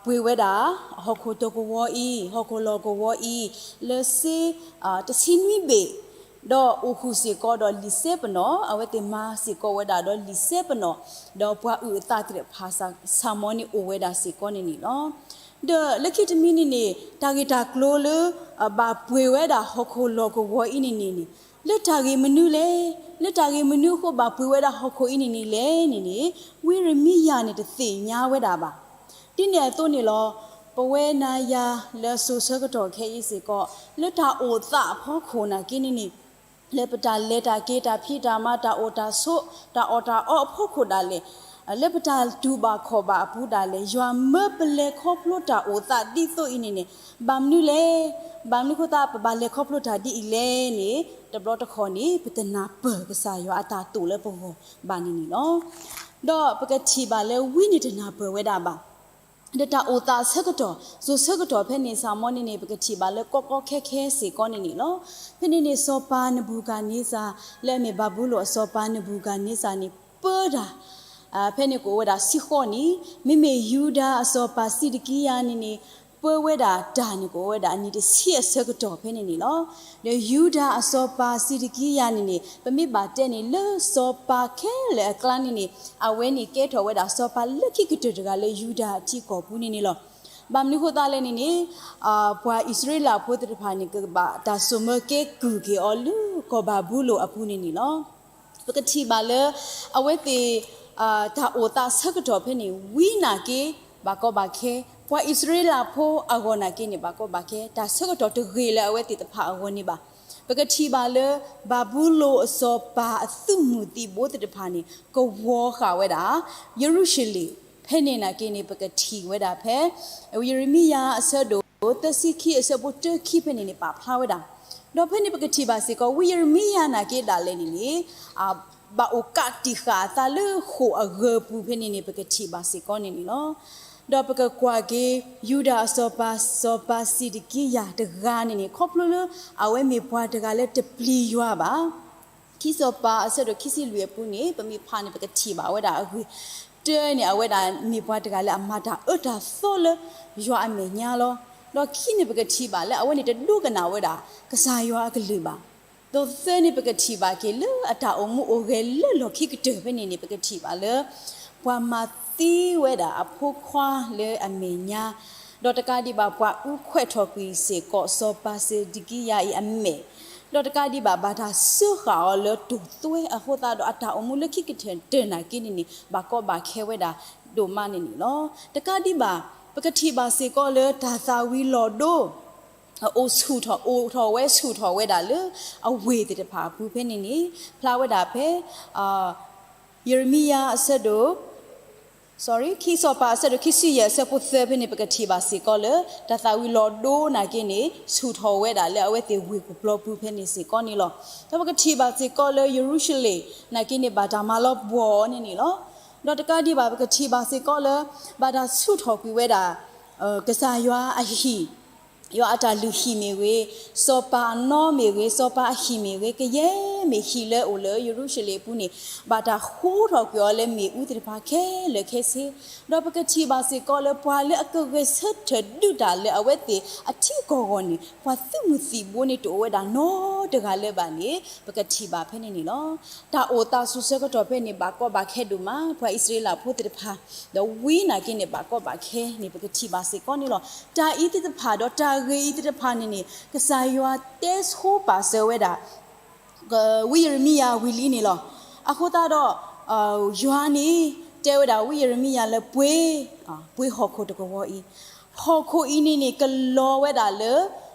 ပှ့ၤဝဲဒၣ် ဟီၣ်ခိၣ်တကဝီၤအံၤ, ဟီၣ်ခိၣ်လီၢ်ကဝီၤအံၤ လၢစ့ တဆံနွံဘ့ၣ်, ဒီးအိၣ်ဃုာ်စ့ၢ်ကီးဒီးလံာ်စဲပနီၣ်, အဝဲသ့ၣ်မၤစ့ၢ်ကီးဝဲဒၣ်ဒီးလံာ်စဲပနီၣ်, ဒီးပှၤအုၣ်အသးသ့ၣ်တဖၣ် ဆၣ်မီန့ၣ်အိၣ်ဝဲဒၣ်စ့ၢ်ကီးန့ၣ်န့ၣ်လီၤ. ဒီးလၢခံတမံၤန့ၣ်န့ၣ် တၢ်ဂ့ၢ်တၢ်ကျိၤလၢ ဘၣ်ပှ့ၤဝဲဒၣ်ဟီၣ်ခိၣ်လီၢ်ကဝီၤအံၤန့ၣ်န့ၣ်န့ၣ် လၢတၢ်ဂ့ၢ်မနုၤလဲၣ်, လၢတၢ်ဂ့ၢ်မနုၤအဃိဘၣ်ပှ့ၤဝဲဒၣ်ဟီၣ်ခိၣ်အံၤန့ၣ်န့ၣ်လဲၣ်န့ၣ်န့ၣ် ဝံယံးရမံယၤန့ၣ်တသ့ၣ်ညါဝဲဒၣ်ဘၣ်. ဒ်န့ၣ်အသိးန့ၣ်လီၤ. ပဝဲနၤယၤလၢစိၤဆၢကတီၢ်ခဲအံၤစ့ၢ်ကီး လၢတၢ်အိၣ်သးအဖီခိၣ်နာ်က့န့ၣ်န့ၣ် လၢပတၢ်လဲၤတၢ်က့ၤ တၢ်ဖံးတၢ်မၤ တၢ်အိၣ်တၢ်ဆိး တၢ်အီၣ်တၢ်အီအဖီခိၣ်ဒၣ်လဲာ်, လၢပတၢ်တူၢ်ဘၣ်ခီၣ်ဘၣ်အပူၤဒၣ်လဲာ် ယွၤမၢပလဲၤခီဖျိတၢ်အိၣ်သးဒ်သိးအံၤန့ၣ်န့ၣ် ဘၣ်မနုၤလဲၣ်. ဘၣ်မနုၤအဃိသတး ပဘၣ်လဲၤခီဖျိတၢ်ဒ်အံၤလဲၣ်န့ၣ် တဘျီတခီၣ်န့ၣ် ပတနၢ်ပၢၢ်ကစၢ်ယွၤအတၢ်သိၣ်လၢပဂီၢ်ဘၣ်န့ၣ်န့ၣ်လီၤ. ဒီးပကထံၣ်ဘၣ်လၢဝံန့ၣ်တနၢ်ပၢၢ်ဝဲဒၣ်ဘၣ်. ဒီးတၢ်အိၣ်သးဆၢကတီၢ် စိၤဆၢကတီၢ်ဖဲန့ၣ် ဆၣ်မီန့ၣ်န့ၣ် ပကထံၣ်ဘၣ်လၢကီကီခဲခဲစ့ၢ်ကီးန့ၣ်န့ၣ်လီၤ. ဖဲန့ၣ်န့ၣ် စီၤပၤနဘူၤခၣ်န့စၢ် လၢအမ့ၢ်ဘၤဘူလိၣ်အစီၤပၤနဘူၤခၣ်န့စၢ်န့ၣ် ပၢတၢ် ဖဲန့ၣ်ကအိၣ်ဝဲဒၣ်ဆံဃိးနံၣ်, မ့မ့ၢ်ယူဒၤအစီၤပၤစံးဒကံယၤန့ၣ်န့ၣ် ပၢဝဲဒၣ်တၢ်န့ၣ်ကအိၣ်ဝဲဒၣ်အနံၣ်တဆံအဆၢကတီၢ်ဖဲန့ၣ်န့ၣ်လီၤ. ဒီးယူဒၤအစီၤပၤစံးဒကံယၤန့ၣ်န့ၣ် ပမ့ၢ်ဘၣ်တဲန့ၣ် လၢစီၤပၤခဲလၢာ်အကျါန့ၣ်န့ၣ် အဝဲန့ၣ်ကဲထီၣ်ဝဲဒၣ်စီၤပၤလၢခံကတၢၢ်တဂၤလၢယူဒၤအထံကီၢ်ပူၤန့ၣ်န့ၣ်လီၤ. ဘၣ်မနုၤအဃိသတးလဲၣ်န့ၣ်န့ၣ် ပှၤအံၣ်စရ့လးဖိသ့ၣ်တဖၣ်န့ၣ် ကဘၣ်တၢ်စိာ်မၢကဲကုၢ်က့ၤအီၤလၢကီၢ်ဘၤဘူလိၣ်အပူၤန့ၣ်န့ၣ်လီၤ. ပကထံၣ်ဘၣ်လၢ အဝဲသ့ၣ် တၢ်အိၣ်သးဆၢကတီၢ်ဖဲန့ၣ် ဝံနာ်က့ ဘၣ်ကီဘၣ်ခဲ, ပှၤအံၣ်စရ့လးဖိအဂီၢ်နာ်က့န့ၣ် ဘၣ်ကီဘၣ်ခဲ, တၢ်ဆၢကတီၢ်တဂ့ၤလၢအဝဲသ့ၣ်တဖၣ်အဂီၢ်န့ၣ်ဘၣ်. ပကထံၣ်ဘၣ်လၢ ဘၤဘူလိၣ်အစီၤပၤအသုးမုၢ်သံၣ်ဘိသ့ၣ်တဖၣ်န့ၣ် ကဝီၤဃာ်ဝဲဒၣ် ယရူၤၡလ့ၣ်, ဖဲန့ၣ်နာ်က့န့ၣ် ပကထံၣ်ဝဲဒၣ်ဖဲ ယံးရမံယၤအဆၢဒိၣ် သၢဆံခံအဆၢဖိတၢခံဖဲန့ၣ်န့ၣ် ပာ်ဖျါဝဲဒၣ်. ဒီးဖဲန့ၣ်ပကထံၣ်ဘၣ်စ့ၢ်ကီး ဝံယံးရမံယၤနာ်က့ဒၣ်လဲာ်န့ၣ်န့ၣ် ဘၣ်အိၣ်ကးတံာ်ဃာ်အသးလၢဃိာ်အဂၢၤပူၤဖဲန့ၣ်န့ၣ် ပကထံၣ်ဘၣ်စ့ၢ်ကီးန့ၣ်န့ၣ်လီၤ. ဒီးပကကွၢ်က့ၤ ယူဒၤအစီၤပၤ စီၤပၤစံးဒကံယၤတဂၤန့ၣ်န့ၣ် ခီဖျိလၢအဝဲမ့ၢ်ပှၤတဂၤလၢတပျံၤယွၤဘၣ်. ခံစီၤပၤအဆၢဒိၣ်ခံဆံလွံၢ်အပူၤန့ၣ် ပမ့ၢ်ဖးန့ၣ် ပကထံၣ်ဘၣ်ဝဲဒၣ်အဂ့ၢ်, တၢန့ၣ် အဝဲဒၣ်မ့ၢ်ပှၤတဂၤလၢအမၤတၢ်အၢတၢ်သီလၢယွၤအမဲာ်ညါလီၤ. ဒီးခံန့ၣ် ပကထံၣ်ဘၣ်လၢအဝဲန့ၣ်တဒိကနၣ်ဝဲဒၣ် ကစၢ်ယွၤအကလုၢ်ဘၣ်. ဒီးသၢန့ၣ် ပကထံၣ်ဘၣ်က့ၤလၢအတၢ်အိၣ်မူအိၣ်ဂဲၤလၢလီၢ်ခံကတၢၢ်ဖဲန့ၣ်န့ၣ် ပကထံၣ်ဘၣ်လၢ ပှၤမၤသံဝဲဒၣ်အဖိခွါလၢအမဲာ်ညါ, ဒီးတကးဒံးဘၣ်ပှၤအူခွဲးထီၣ်ကွံာ်စ့ၢ်ကီးစီၤပၤစံးဒကံယၤအံၤအမဲာ်, ဒီးတကးဒံးဘၣ်ဘၣ်တၢ်စၢဃာ်အီၤလၢတိၢ်သွဲအဃိသတးဒီး အတၢ်အိၣ်မူလၢခံကတၢၢ်နာ်က့န့ၣ်န့ၣ် ဘၣ်ကီဘၣ်ခဲဝဲဒၣ်ဒိၣ်မးန့ၣ်န့ၣ်လီၤ. တကးဒံးဘၣ် ပကထံၣ်ဘၣ်စ့ၢ်ကီးလၢတၢ်သၣ်ဝံၤလီၤဒိ အိၣ်ဆူၣ်ထီၣ် အိၣ်ထီၣ်ဝဲဆူၣ်ထီၣ်ဝဲဒၣ်လၢ အဝ့ၢ်သ့ၣ်တဖၣ်အပူၤဖဲန့ၣ်န့ၣ် ဖျါဝဲဒၣ်ဖဲ ယရမံယၤအဆၢဒိၣ် sorry ခံစီၤပၤအဆၢဒိၣ်ခံဆံယဲၢ်အဆၢဖိသၢဖဲန့ၣ် ပကထံၣ်ဘၣ်စ့ၢ်ကီးလၢ တၢ်သၣ်ဝံၤလီၤဒိနာ်က့န့ၣ် ဆူၣ်ထီၣ်ဝဲဒၣ်လၢအဝဲသ့ၣ်ဝ့ၢ်ကပျီပူၤဖဲန့ၣ်စ့ၢ်ကီးန့ၣ်လီၤ. ဒီးပကထံၣ်ဘၣ်စ့ၢ်ကီးလၢယရူၤၡလ့ၣ် နာ်က့န့ၣ် ဘၣ်တၢ်မၤလီၤဘှီအီၤန့ၣ်န့ၣ်လီၤ. ဒီးတကးဒံးဘၣ် ပကထံၣ်ဘၣ်စ့ၢ်ကီးလၢ ဘၣ်တၢ်ဆူၣ်ထီၣ်ကွံာ်ဝဲဒၣ် ကစၢ်ယွၤအဟံၣ် ယွၤအတၢ်လုၢ်ဟံၣ်မ့ၢ်ဂ့ၤ, စီၤပၤအနီမ့ၢ်ဂ့ၤ, စီၤပၤအဟံၣ်မ့ၢ်ဂ့ၤ, ကယဲၢ်မ့ၢ်ဟံၣ်လၢအိၣ်လၢယရူၤၡလ့ၣ်အပူၤန့ၣ် ဘၣ်တၢ်ဃူထီၣ်ကွံာ်အီၤလၢမ့ၣ်အူသ့ၣ်တဖၣ်ခဲလၢာ်ခဲဆ့, ဒီးပကထံၣ်ဘၣ်စ့ၢ်ကီးလၢပှၤလၢအကဂဲၤဆၢထၢၣ်ဒုးတၢ်လၢအဝဲသ့ၣ်အထံအကီၢ်အဂီၢ်န့ၣ် ပှၤသုးမုၢ်သံၣ်ဘိန့ၣ်တအိၣ်ဝဲဒၣ်နီတဂၤလၢၤဘၣ်န့ၣ် ပကထံၣ်ဘၣ်ဖဲန့ၣ်န့ၣ်လီၤ. တၢ်အိၣ်သးစူၤဆၢကတီၢ်ဖဲန့ၣ် ဘၣ်ကီဘၣ်ခဲဒိၣ်မး ပှၤအံၣ်စရ့လးဖိသ့ၣ်တဖၣ် ဒီးဝံနာ်က့န့ၣ် ဘၣ်ကီဘၣ်ခဲန့ၣ် ပကထံၣ်ဘၣ်စ့ၢ်ကီးန့ၣ်လီၤ. တၢ်အံၤသ့ၣ်တဖၣ်ဒီးတၢ်ဂ့ၢ်အံၤသ့ၣ်တဖၣ်န့ၣ်န့ၣ် ကစၢ်ယွၤတဲဆိပာ်စၢၤဝဲဒၣ် ဝံယရမံယၤဝံၤလံန့ၣ်လီၤ. အဃိသတးဒီး ယွၤန့ၣ် တဲဝဲဒၣ်ဝံယရမံယၤလၢပှ့ၤ ပှ့ၤဟီၣ်ခိၣ်တကဝီၤအံၤ, ဟီၣ်ခိၣ်အံၤန့ၣ်န့ၣ် ကလီၤဝဲဒၣ်လၢ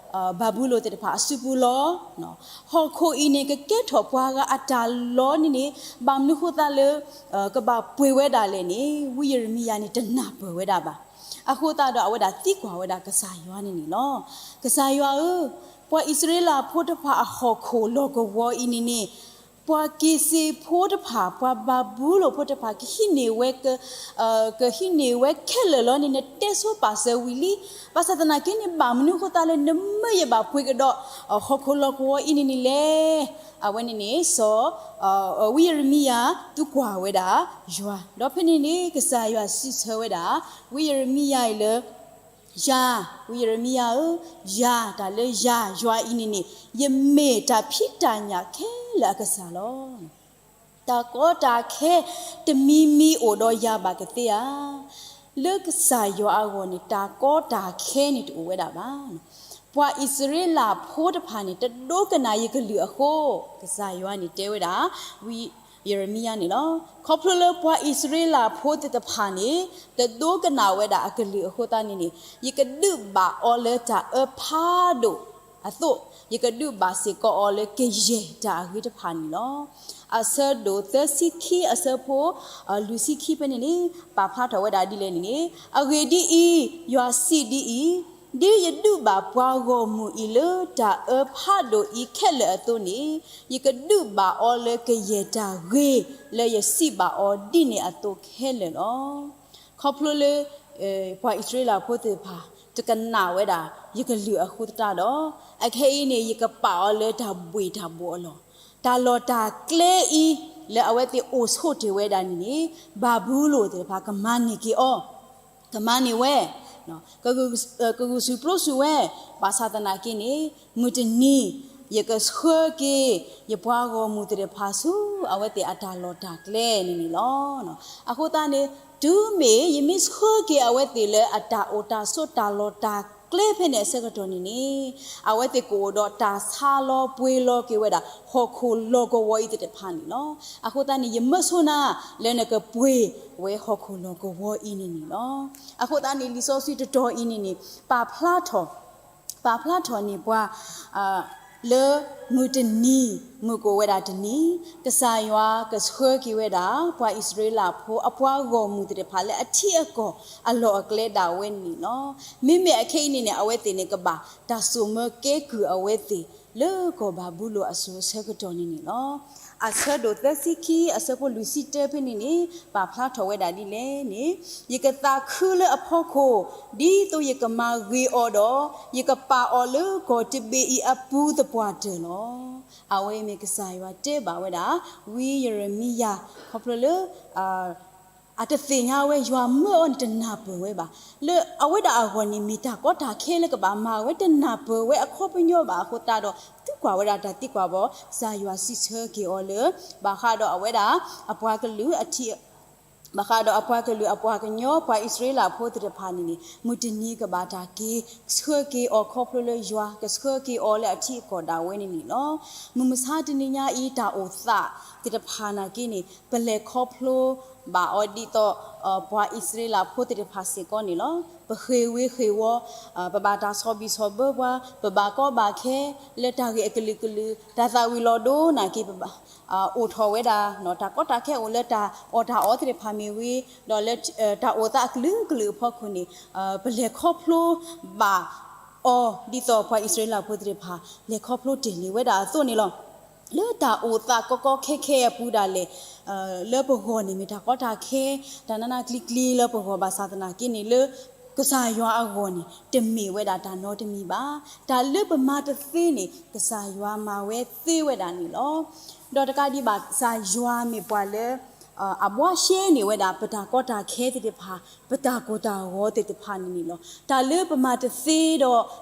ဘၤဘူလိၣ်သ့ၣ်တဖၣ်အစုပူၤလီၤ. ဟီၣ်ခိၣ်အံၤန့ၣ် ကကဲထီၣ်ပှၤဂၤအတၢ်လီၤန့ၣ်န့ၣ် ဘၣ်မနုၤဃိသတးလၢ ကဘၣ်ပှ့ၤဝဲဒၣ်လဲၣ်န့ၣ် ဝံယရမံယၤန့ၣ် တနၢ်ပၢၢ်ဝဲဒၣ်ဘၣ်. အဃိသတးဒီးအဝဲဒၣ်သံကွၢ်ဝဲဒၣ်ကစၢ်ယွၤန့ၣ်န့ၣ်လီၤ. ကစၢ်ယွၤဧၢ, ပှၤအံၣ်စရ့လးဖိတဖၣ်အဟီၣ်ခိၣ်လီၢ်ကဝီၤအံၤန့ၣ်န့ၣ် ပှၤက့ၤစ့းဖိတဖၣ် ပှၤဘၤဘူလိၣ်ဖိတဖၣ် ကဟံးန့ၢ်ဝဲ ကဟံးန့ၢ်ဝဲခဲလၢာ်လီၤန့ၣ် နတဲဆိပာ်စၢၤဝံၤလံ. ဘၣ်ဆၣ်သနာ်က့န့ၣ် ဘၣ်မနုၤဃိသတးလၢ နမၢယဘၣ်ပှ့ၤကဒီး ဟီၣ်ခိၣ်လီၢ်ကဝီၤအံၤန့ၣ်န့ၣ်လဲၣ်. အဝဲန့ၣ်န့ၣ် စီၤ ဝံယရမံယၤ သံကွၢ်ဝဲဒၣ်ယွၤ, ဒီးဖဲန့ၣ်န့ၣ် ကစၢ်ယွၤစံးဆၢဝဲဒၣ် ဝံယရမံယၤအံၤလၢ ယၤ, ဝံယရမံယၤဧၢ, ယၤ, တၢ်လၢယၤ ယွၤအံၤန့ၣ်န့ၣ် ယမ့ၢ်တၢ်ဖံးတၢ်ညၣ်ခဲလၢာ်အကစၢ်လီၤ. တၢ်ကီတၢ်ခဲတမံၤမံၤအိၣ်ဒီးယၤဘၣ်ကသ့ဧါ. လၢကစၢ်ယွၤအဂီၢ်န့ၣ် တၢ်ကီတၢ်ခဲန့ၣ်တအိၣ်ဝဲဒၣ်ဘၣ်. ပှၤအံၣ်စရ့လးဖိတဖၣ်န့ၣ် တဒိကနၣ်ယကလုၢ်အဃိ, ကစၢ်ယွၤန့ၣ်တဲဝဲဒၣ် ဝံယရမံယၤန့ၣ်လီၤ. ခီဖျိလၢပှၤအံၣ်စရ့လးဖိသ့ၣ်တဖၣ်န့ၣ် တဒိကနၣ်ဝဲဒၣ်အကလုၢ်အဃိသတးန့ၣ်န့ၣ် ယကဒုးဘၣ်အီၤလၢတၢ်အၢဖးဒိၣ်အသိး, ယကဒုးဘၣ်စ့ၢ်ကီးအီၤလၢကယဲၢ်တၢ်အဂ့ၤတဖၣ်န့ၣ်လီၤ. အဆၢဒိၣ်သၢဆံခံအဆၢဖိ လွံၢ်ဆံခံဖဲန့ၣ်န့ၣ် ပာ်ဖျါထီၣ်ဝဲဒၣ်ဒ်လဲၣ်န့ၣ်န့ၣ် အဂ့ၢ်ဒ်အံၤ, ယွၤစံးဒ်အံၤ, ဒ်ယဒုးဘၣ်ပှၤဂီၢ်မုၢ်အံၤလၢတၢ်အၢဖးဒိၣ်အံၤခဲလၢာ်အသိးန့ၣ်, ယကဒုးဘၣ်အီၤလၢကယဲၢ်တၢ်ဂ့ၤ လၢယစံးဘၣ်အီၤဒ်န့ၣ်အသိးခဲလၢာ်လီၤ. ခီဖျိလၢ ပှၤအံၣ်စရ့လးဖိသ့ၣ်တဖၣ် တကနၣ်ဝဲဒၣ် ယကလုၢ်အဃိသတးဒီး အခဲအံၤန့ၣ် ယကပာ်အီၤလၢတၢ်ဘှ့ၣ်တၢ်ဘှီၣ်အလီၢ်, တၢ်လီၢ်တၢ်ကျဲအံၤ လၢအဝဲသ့ၣ်အိၣ်ဆိးတ့ၢ်ဝဲဒၣ်န့ၣ်န့ၣ် ဘၤဘူလိၣ်သ့ၣ်တဖၣ်ကမၤန့ၢ်က့ၤအီၤ, ကမၤန့ၢ်ဝဲ ကဂုာ်ဆူၣ်ပျိဆူၣ်ဝဲ, ဘၣ်ဆၣ်သနာ်က့န့ၣ် မုၢ်တနံၤ ယကဆှၢက့ၤ ယပှၤဂီၢ်မုၢ်သ့ၣ်တဖၣ်ဆူ အဝဲသ့ၣ်အတၢ်လီၢ်တၢ်ကျဲန့ၣ်န့ၣ်လီၤ. အဃိသတးန့ၣ် တုၤမ့ၢ်ယမ့ၢ်ဆှၢက့ၤအဝဲသ့ၣ်လၢအတၢ်အိၣ်တၢ်ဆိးတၢ်လီၢ်တၢ်ကျဲဖဲန့ၣ်အဆၢကတီၢ်န့ၣ်န့ၣ် အဝဲသ့ၣ်ကအိၣ်ဒီးတၢ်ဆါလီၤပှ့ၤလီၤက့ၤဝဲဒၣ် ဟီၣ်ခိၣ်လီၢ်ကဝီၤအံၤသ့ၣ်တဖၣ်န့ၣ်လီၤ. အဃိသတးန့ၣ် ယမၢဆိနၤ လၢနကပှ့ၤဝဲဟီၣ်ခိၣ်လီၢ်ကဝီၤအံၤန့ၣ်န့ၣ်လီၤ. အဃိသတးန့ၣ် လံာ်စီဆှံတတီၤအံၤန့ၣ်န့ၣ် ပာ်ဖျါထီၣ် ပာ်ဖျါထီၣ်န့ၢ်ပှၤ လၢမုၢ်တနံၤ မုၢ်ကအိၣ်ဝဲဒၣ်တနံၤ ကစၢ်ယွၤကဆှၢက့ၤဝဲဒၣ် ပှၤအံၣ်စရ့လးဖိ အပှၤဂီၢ်မုၢ်သ့ၣ်တဖၣ်လၢအထံအကီၢ်အလီၢ်အကျဲဒၣ်ဝဲန့ၣ်လီၤ. မ့မ့ၢ်အခဲအံၤန့ၣ်န့ၣ် အဝဲသ့ၣ်န့ၣ်ကဘၣ်တၢ်စိာ်မၢကဲကုၢ်အဝဲသ့ၣ် လၢကီၢ်ဘၤဘူလိၣ်အစိၤအဆၢကတီၢ်န့ၣ်န့ၣ်လီၤ. အဆၢဒိၣ်သၢဆံခံ အဆၢဖိလွံၢ်ဆံတၢဖဲန့ၣ်န့ၣ် ပာ်ဖျါထီၣ်ဝဲဒၣ်ဒ်လဲၣ်န့ၣ် ယကသးခုလၢအဖီခိၣ် ဒ်သိးယကမၤဂ့ၤအီၤဒီး ယကပာ်အီၤလၢကီၢ်တဘ့ၣ်အံၤအပူၤသပှၢ်တၢၢ်လီၤ. အဝဲမ့ၢ်ကစၢ်ယွၤတဲဘၣ်ဝဲဒၣ် ဝံယရမံယၤ ခီဖျိလၢ အတသ့ၣ်ညါဝဲ ယွၤမၢအီၤန့ၣ်တနၢ်ပၢၢ်ဝဲဘၣ်. လၢအဝဲဒၣ်အဂီၢ်န့ၣ် မ့ၢ်တၢ်ကီတၢ်ခဲလၢကဘၣ်မၤဝဲတနၢ်ပၢၢ်ဝဲအခီပညီဘၣ်အဃိသတးဒီး သံကွၢ်ဝဲဒၣ်တၢ်သံကွၢ်ဘီ ကစၢ်ယွၤစံးဆၢက့ၤအီၤလၢ ဘၣ်ဃးဒီးအဝဲဒၣ် အပှၤကလုာ်အထံ ဘၣ်ဃးဒီးအပှၤကလုာ်အပှၤကညီ ပှၤအံၣ်စရ့လးဖိသ့ၣ်တဖၣ်န့ၣ်န့ၣ် မုၢ်တနံၤကဘၣ်တၢ်က့ၤဆှၢက့ၤအီၤခီဖျိလၢယွၤကဆှၢက့ၤအီၤလၢအထံအကီၢ်ဒၣ်ဝဲန့ၣ်န့ၣ်လီၤ. မုၢ်မဆါတနံၤညါအံၤ တၢ်အိၣ်သး သ့ၣ်တဖၣ်နာ်က့န့ၣ် ပလဲၤခီဖျိဘၣ်အီၤဒ်သိး ပှၤအံၣ်စရ့လးဖိသ့ၣ်တဖၣ်စ့ၢ်ကီးန့ၣ်လီၤ. ပဃ့ၢ်ဝ့ဃ့ၢ်ဝီ, ပဘၣ်တၢ်ဆီၣ်ဘံၣ်ဆီၣ်ဘၢပှၤ, ပဘၣ်ကီဘၣ်ခဲလၢတၢ်ဂ့ၢ်အကလုာ်ကလုာ်, တၢ်သးဝံၣ်လီၤဒိနာ်က့ ပဘၣ် အိၣ်ထီၣ်ဝဲဒၣ် တၢ်ကီတၢ်ခဲအိၣ်လၢတၢ်အီၣ်တၢ်အီသ့ၣ်တဖၣ်မ့ၢ်ဂ့ၤ, ဒီးလၢတၢ်အိၣ်သးအကလုာ်ကလုာ်အဖီခိၣ်န့ၣ် ပလဲၤခီဖျိဘၣ်အီၤ ဒ်သိးပှၤအံၣ်စရ့လးဖိသ့ၣ်တဖၣ် လဲၤခီဖျိတ့ၢ်လံဝဲဒၣ်အသိးန့ၣ်လီၤ. လၢတၢ်အိၣ်သးကီကီခဲခဲအပူၤဒၣ်လဲာ် လၢပဂီၢ်န့ၣ်မ့ၢ်တၢ်ကီတၢ်ခဲ တၢ်နးနးကျံၤကျံၤလၢပဂီၢ်ဘၣ်ဆၣ်သနာ်က့န့ၣ် လၢကစၢ်ယွၤအဂီၢ်န့ၣ် တမ့ၢ်ဝဲဒၣ်တၢ်နီတမံၤဘၣ်. တၢ်လၢပမၤတသ့န့ၣ် ကစၢ်ယွၤမၤဝဲသ့ဝဲဒၣ်န့ၣ်လီၤ. ဒီးတကးဒံးဘၣ် ကစၢ်ယွၤမ့ၢ်ပှၤလၢ အဘှါရှဲန့ၢ်ဝဲဒၣ် ပတၢ်ကီတၢ်ခဲသ့ၣ်တဖၣ် ပတၢ်ကိၢ်တၢ်ဂီၤသ့ၣ်တဖၣ်န့ၣ်န့ၣ်လီၤ. တၢ်လၢပမၤတသ့ဒီး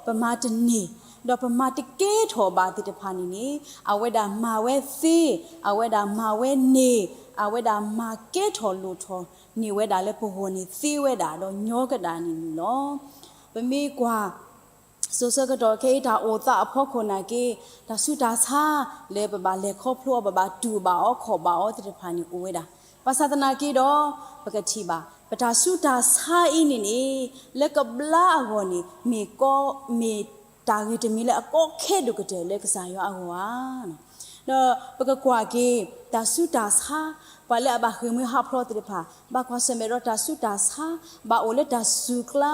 ပမၤတန့ၢ် ဒီးပမၤတကဲထီၣ်ဘၣ်သ့ၣ်တဖၣ်န့ၣ်န့ၣ် အဝဲဒၣ်မၤဝဲသ့, အဝဲဒၣ်မၤဝဲန့ၢ်, အဝဲဒၣ်မၤကဲထီၣ်လိၣ်ထီၣ်န့ၢ်ဝဲဒၣ်လၢပဂီၢ်န့ၣ်သ့ဝဲဒၣ်ဒီးညီကဒၣ်န့ၣ်န့ၣ်လီၤ. ပမ့ၢ်ကွၢ် စိၤဆၢကတီၢ်ခဲအံၤတၢ်အိၣ်သးအဖီခိၣ်နာ်က့ တၢ်ဆူးတၢ်ဆါလၢပဘၣ်လဲၤခီဖျိအီၤ ပဘၣ်တူၢ်ဘၣ်အီၤခီၣ်ဘၣ်အီၤသ့ၣ်တဖၣ်န့ၣ်အိၣ်ဝဲဒၣ်. ဘၣ်ဆၣ်သနာ်က့ဒီး ပကထံၣ်ဘၣ် ပတၢ်ဆူးတၢ်ဆါအံၤန့ၣ်န့ၣ် လၢကဘျါအဂီၢ်န့ၣ် မ့ၢ်ကီ မ့ၢ်တၢ်ဂ့ၢ်တမံၤလၢအကီခဲဒိၣ်ကတၢၢ်လၢကစၢ်ယွၤအဂီၢ်ဧါ. ဒီးပကကွၢ်က့ၤ တၢ်ဆူးတၢ်ဆါ ပှၤလၢအဘၣ်ဃ့ၢ်မှံဟးဖျိးသ့ၣ်တဖၣ် ဘၣ်ကွၢ်ဆၢၣ်မဲာ်ဒီးတၢ်ဆူးတၢ်ဆါ ဘၣ်အိၣ်လၢတၢ်စူၤကျါ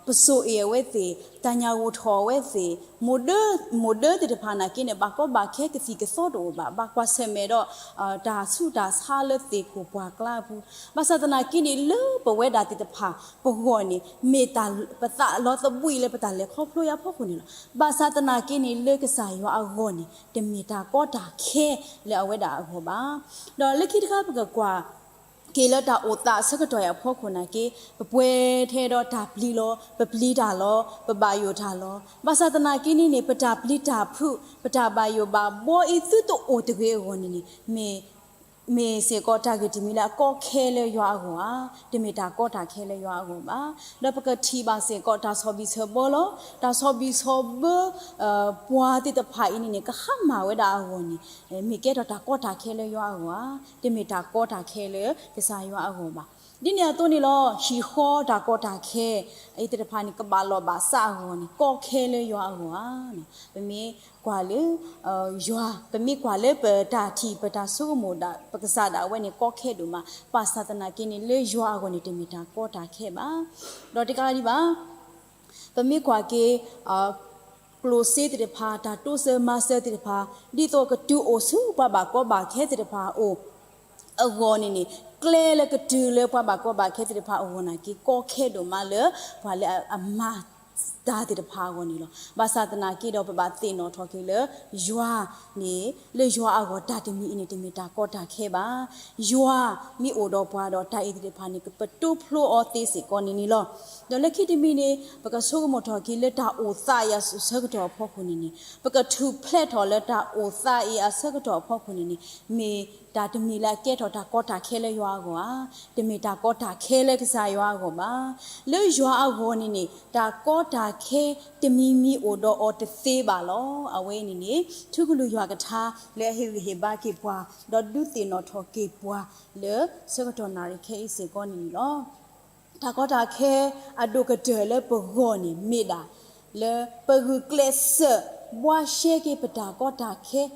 ပစိာ်အ့ၣ်အဝဲသ့ၣ်, တၢ်ညၣ်ဂိၢ်ထီၣ်အဝဲသ့ၣ်, မိၢ်ဒၢ မိၢ်ဒၢသ့ၣ်တဖၣ်နာ်က့န့ၣ် ဘၣ်ကီဘၣ်ခဲကသံၣ်ကသီတအိၣ်ဘၣ်, ဘၣ်ကွၢ်ဆၢၣ်မဲာ်ဒီး တၢ်ဆူးတၢ်ဆါလၢသ့ၣ်ခိၣ်ပှၢ်ကျါအပူၤ, ဘၣ်ဆၣ်သနာ်က့န့ၣ် လၢပဝဲဒၣ်သ့ၣ်တဖၣ် ပဂီၢ်န့ၣ် မ့ၢ်တၢ်ပသးလီၤသဘှံးလၢပတၢ်လဲၤခီဖျိအံၤအဖီခိၣ်န့ၣ်လီၤ. ဘၣ်ဆၣ်သနာ်က့န့ၣ် လၢကစၢ်ယွၤအဂီၢ်န့ၣ် တမ့ၢ်တၢ်ကီတၢ်ခဲလၢအဝဲဒၣ်အဂီၢ်ဘၣ်. ဒီးလၢခံတခါပကကွၢ် က့ၤလၢတၢ်အိၣ်သးအဆၢကတီၢ်အံၤအဖီခိၣ်နာ်က့ ပပှဲၤထဲဒီးတၢ်ပျံၤလီၤ, ပပျံၤတၢ်လီၤ, ပဘၣ်ယိၣ်တၢ်လီၤ. ဘၣ်ဆၣ်သနာ်က့န့ၣ်န့ၣ် ပတၢ်ပျံၤတၢ်ဖုး ပတၢ်ဘၣ်ယိၣ်ဘၣ်ဘှီအံၤသုတအိၣ်တဂ့ၤအဂီၢ်န့ၣ်န့ၣ် မ့ၢ် မ့ၢ်စ့ၢ်ကီးတၢ်ဂ့ၢ်တမံၤလၢအကီခဲလၢယွၤအဂီၢ်ဧါ, တမ့ၢ်တၢ်ကီတၢ်ခဲလၢယွၤအဂီၢ်ဘၣ်. ဒီးပကထံၣ်ဘၣ်စ့ၢ်ကီးတၢ်ဆီၣ်ဘံၣ်ဆီၣ်ဘၢလီၤ, တၢ်ဆီၣ်ဘံၣ်ဆီၣ်ဘၢ ပှၤသ့ၣ်တဖၣ်အံၤန့ၣ်န့ၣ် ကဟါမၢ်ဝဲဒၣ်အဂီၢ်န့ၣ် မ့ၢ်ကဲထီၣ်တၢ်ကီတၢ်ခဲလၢယွၤအဂီၢ်ဧါ, တမ့ၢ်တၢ်ကီတၢ်ခဲလၢကစၢ်ယွၤအဂီၢ်ဘၣ်. ဒ်န့ၣ်အသိးန့ၣ်လီၤ ဟံၣ်ဃီတၢ်ကီတၢ်ခဲ အံၤသ့ၣ်တဖၣ်န့ၣ် ကဘၣ်လီၢ်ဘၣ်စးအဂီၢ်န့ၣ် ကီခဲလၢယွၤအဂီၢ်ဧါ. ပမ့ၢ်ကွၢ်လၢ ယွၤ ပမ့ၢ်ကွၢ်လၢပတၢ်ထံၣ်ပတၢ်ဆိကမိၣ်ဒၣ် ပကစၢ်ဒၣ်ဝဲန့ၣ် ကီခဲဒိၣ်မး, ဘၣ်ဆၣ်သနာ်က့န့ၣ် လၢယွၤအဂီၢ်န့ၣ် တမ့ၢ်တၢ်ကီတၢ်ခဲဘၣ်. ဒီးတကးဒံးဘၣ် ပမ့ၢ်ကွၢ်က့ၤ ကျိၣ်စ့သ့ၣ်တဖၣ် တၢ်တိစၢၤမၤစၢၤသ့ၣ်တဖၣ် ဒ်သိးကတုၤအိၣ်ဆူပှၤဘၣ်ကီဘၣ်ခဲသ့ၣ်တဖၣ်အအိၣ် အဂီၢ်န့ၣ်န့ၣ် ကျဲလၢကတုၤလၢပှၤဘၣ်ကီဘၣ်ခဲသ့ၣ်တဖၣ်အဂီၢ်နာ်က့ ကီခဲဒိၣ်မးလၢ ပှၤလၢအမၤတၢ်သ့ၣ်တဖၣ်အဂီၢ်န့ၣ်လီၤ. ဘၣ်ဆၣ်သနာ်က့ဒီး ပဘၣ်သ့ၣ်နီၣ်ထီၣ်က့ၤလၢ ယွၤန့ၣ် လၢယွၤအဂီၢ်တၢ်တမံၤအံၤန့ၣ် တမ့ၢ်တၢ်ကီတၢ်ခဲဘၣ်. ယွၤမ့ၢ်အိၣ်ဒီးပှၤဒီး တၢ်အံၤသ့ၣ်တဖၣ်န့ၣ် ကပတိဖျိအီၤသ့စ့ၢ်ကီးန့ၣ်န့ၣ်လီၤ. ဒီးလၢခံတမံၤန့ၣ် ပကဆိကမိၣ်ထီၣ်က့ၤလၢတၢ်အိၣ်သးအံၤအဆၢကတီၢ်အဖီခိၣ်န့ၣ်န့ၣ် ပကထူၣ်ဖျဲးထီၣ်လၢတၢ်အိၣ်သးအံၤအဆၢကတီၢ်အဖီခိၣ်န့ၣ်န့ၣ် မ့ၢ်တၢ်တမံၤလၢအကဲထီၣ်တၢ်ကီတၢ်ခဲလၢယွၤအဂီၢ်ဧါ, တမ့ၢ်တၢ်ကီတၢ်ခဲလၢကစၢ်ယွၤအဂီၢ်ဘၣ်. လၢယွၤအဂီၢ်န့ၣ်န့ၣ် တၢ်ကီတၢ်ခဲတမံၤမံၤအိၣ်ဒီးအီၤတသ့ဘၣ်လီၤ. အဝဲအံၤန့ၣ်န့ၣ် ထံကလုၢ်ယွၤကထါလၢအဟ့ၣ်ဂံၢ်ဟ့ၣ်ဘါက့ၤပှၤ ဒီးဒုးသ့ၣ်နီၣ်ထီၣ်က့ၤပှၤလၢဆၢကတီၢ်နၣ်ရံၣ်ခဲအံၤစ့ၢ်ကီးန့ၣ်န့ၣ်လီၤ. တၢ်ကီတၢ်ခဲအဒိၣ်ကတၢၢ်လၢပဂီၢ်န့ၣ်မ့ၢ်ဒၣ် လၢပဂုာ်ကျဲးစၢးဘှါရှဲက့ၤပတၢ်ကီတၢ်ခဲ ဒ်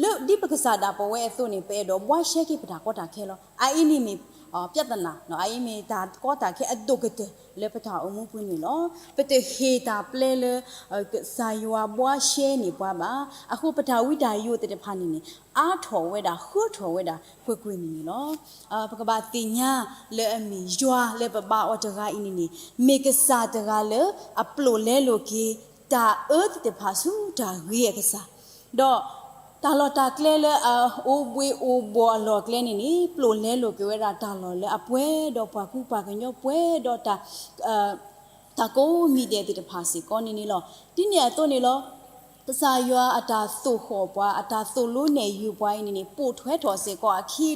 လၢဒ်ပကစၢ်ဒၣ်ပဝဲအသိးန့ၣ် ပအဲၣ်ဒိးဘှါရှဲက့ၤပတၢ်ကီတၢ်ခဲလီၤ. အအံၤန့ၣ်မ့ၢ် ပြဿနာ အအံၤမ့ၢ်တၢ်ကီတၢ်ခဲအဒိၣ်ကတၢၢ်လၢပတၢ်အိၣ်မူပူၤန့ၣ်လီၤ. ပတဟ့ၣ်တၢ်ပျဲလၢ ကစၢ်ယွၤဘှါရှဲန့ၢ်ပှၤဘၣ်. အဃိပတၢ်ဝံတၢ်ယိးသ့ၣ်တဖၣ်န့ၣ်န့ၣ် အါထီၣ်ဝဲဒၣ် ဃၢထီၣ်ဝဲဒၣ် ကွ့ၢ်ကွ့ၢ်န့ၣ်န့ၣ်လီၤ. ပကဘၣ်သ့ၣ်ညါလၢအမ့ၢ်ယွၤလၢပဘါအီၤတဂၤအံၤန့ၣ်န့ၣ် မ့ၢ်ကစၢ်တဂၤလၢအပျိာ်လဲလိာ်က့ၤ တၢ်အၢသ့ၣ်တဖၣ်ဆူတၢ်ဂ့ၤအကစၢ်, ဒီးတၢ်လီၢ်တၢ်ကျဲလၢအအိၣ်ဘှံးအိၣ်ဘှီၣ်အလီၢ်အကျဲန့ၣ်န့ၣ် ပျိာ်လဲလိာ်က့ၤဝဲဒၣ်တၢ်လီၢ်လၢအပှဲၤဒီးပှၤကူပှၤကညီ ပှဲၤဒီးတၢ် တၢ်ကိးမံၤဒဲးသ့ၣ်တဖၣ်စ့ၢ်ကီးန့ၣ်န့ၣ်လီၤ. ဒ်န့ၣ်အသိးန့ၣ်လီၤ. ကစၢ်ယွၤအတၢ်သိၣ်ဃီၣ်ပှၤ အတၢ်သိၣ်လိနဲၣ်ယုာ်ပှၤအံၤန့ၣ်န့ၣ် ပိာ်ထွဲထီၣ်စ့ၢ်ကီး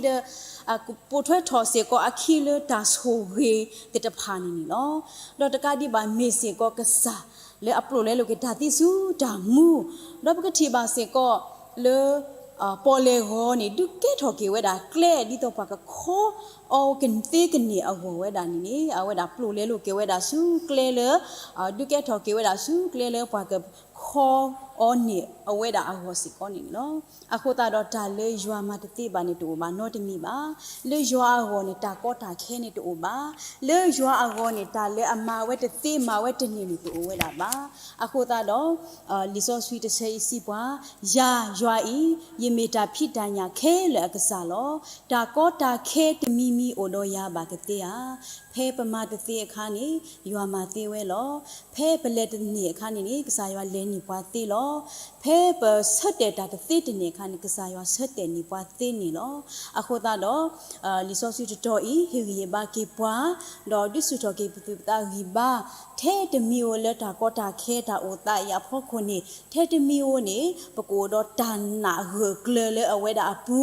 အခံဒီး ပိာ်ထွဲထီၣ်စ့ၢ်ကီးအခံလၢတၢ်ဆိၣ်ဂ့ၤသ့ၣ်တဖၣ်န့ၣ်န့ၣ်လီၤ. ဒီးတကးဒံးဘၣ်မ့ၢ်စ့ၢ်ကီးကစၢ်လၢအပျိာ်လဲလိာ်က့ၤတၢ်သံဆူတၢ်မူ, ဒီးပကထံၣ်ဘၣ်စ့ၢ်ကီးလၢ ပီၣ်လဲၣ်ဂီၤန့ၣ် ဒုးကဲထီၣ်က့ၤဝဲဒၣ်ကျဲ ဒ်သိးပှၤကခီအီၤကသ့ကန့ၢ်အဂီၢ်ဝဲဒၣ်န့ၣ်န့ၣ် အဝဲဒၣ်ပျိာ်လဲလိာ်က့ၤဝဲဒၣ်ဆူကျဲလၢ ဒုးကဲထီၣ်က့ၤဝဲဒၣ်ဆူကျဲလၢပှၤကခီအီၤန့ၢ်အဝဲဒၣ်အဂီၢ်စ့ၢ်ကီးန့ၣ်လီၤ. အဃိသတးဒီးတၢ်လၢယွၤမၤတသ့ဘၣ်န့ၣ်တအိၣ်ဘၣ်နီတမံၤဘၣ်. လၢယွၤအဂီၢ်န့ၣ် တၢ်ကီတၢ်ခဲန့ၣ်တအိၣ်ဘၣ်. လၢယွၤအဂီၢ်န့ၣ် တၢ်လၢအမၤဝဲတသ့မၤဝဲတန့ၢ်န့ၣ်တအိၣ်ဝဲဒၣ်ဘၣ်. အဃိသတးဒီး လံာ်စီဆှံတဆၢအံၤစံးပှၤ, ယၤ ယွၤအံၤ ယမ့ၢ်တၢ်ဖံးတၢ်ညၣ်ခဲလၢာ်အကစၢ်လီၤ. တၢ်ကီတၢ်ခဲတမံၤမံၤအိၣ်ဒီးယၤဘၣ်ကသ့ဧါ. ဖဲပမၤတသ့အခါန့ၣ် ယွၤမၤသ့ဝဲလီၤ. ဖဲပလဲၤတန့ၢ်အခါန့ၣ်န့ၣ် ကစၢ်ယွၤလဲၤန့ၢ်ပှၤသ့လီၤ. ဖဲပဆၢတဲာ်တၢ်တသ့တန့ၢ်အခါန့ၣ် ကစၢ်ယွၤဆၢတဲာ်န့ၢ်ပှၤသ့န့ၣ်လီၤ. အဃိသတးဒီး လံာ်စီဆှံတတီၤအံၤ ဟ့ၣ်ဂံၢ်ဟ့ၣ်ဘါက့ၤပှၤ, ဒီးဒုးဆူၣ်ထီၣ်က့ၤပသူၣ်ပသးဂံၢ်ဘါ, ထဲတမံၤဧိၤလၢတၢ်ကီတၢ်ခဲတၢ်အိၣ်သးအံၤအဖီခိၣ်န့ၣ် ထဲတမံၤဧိၤန့ၣ် ပကအိၣ်ဒီးတၢ်နာ်ဂၢၢ်ကျၢၤလၢအဝဲဒၣ်အပူ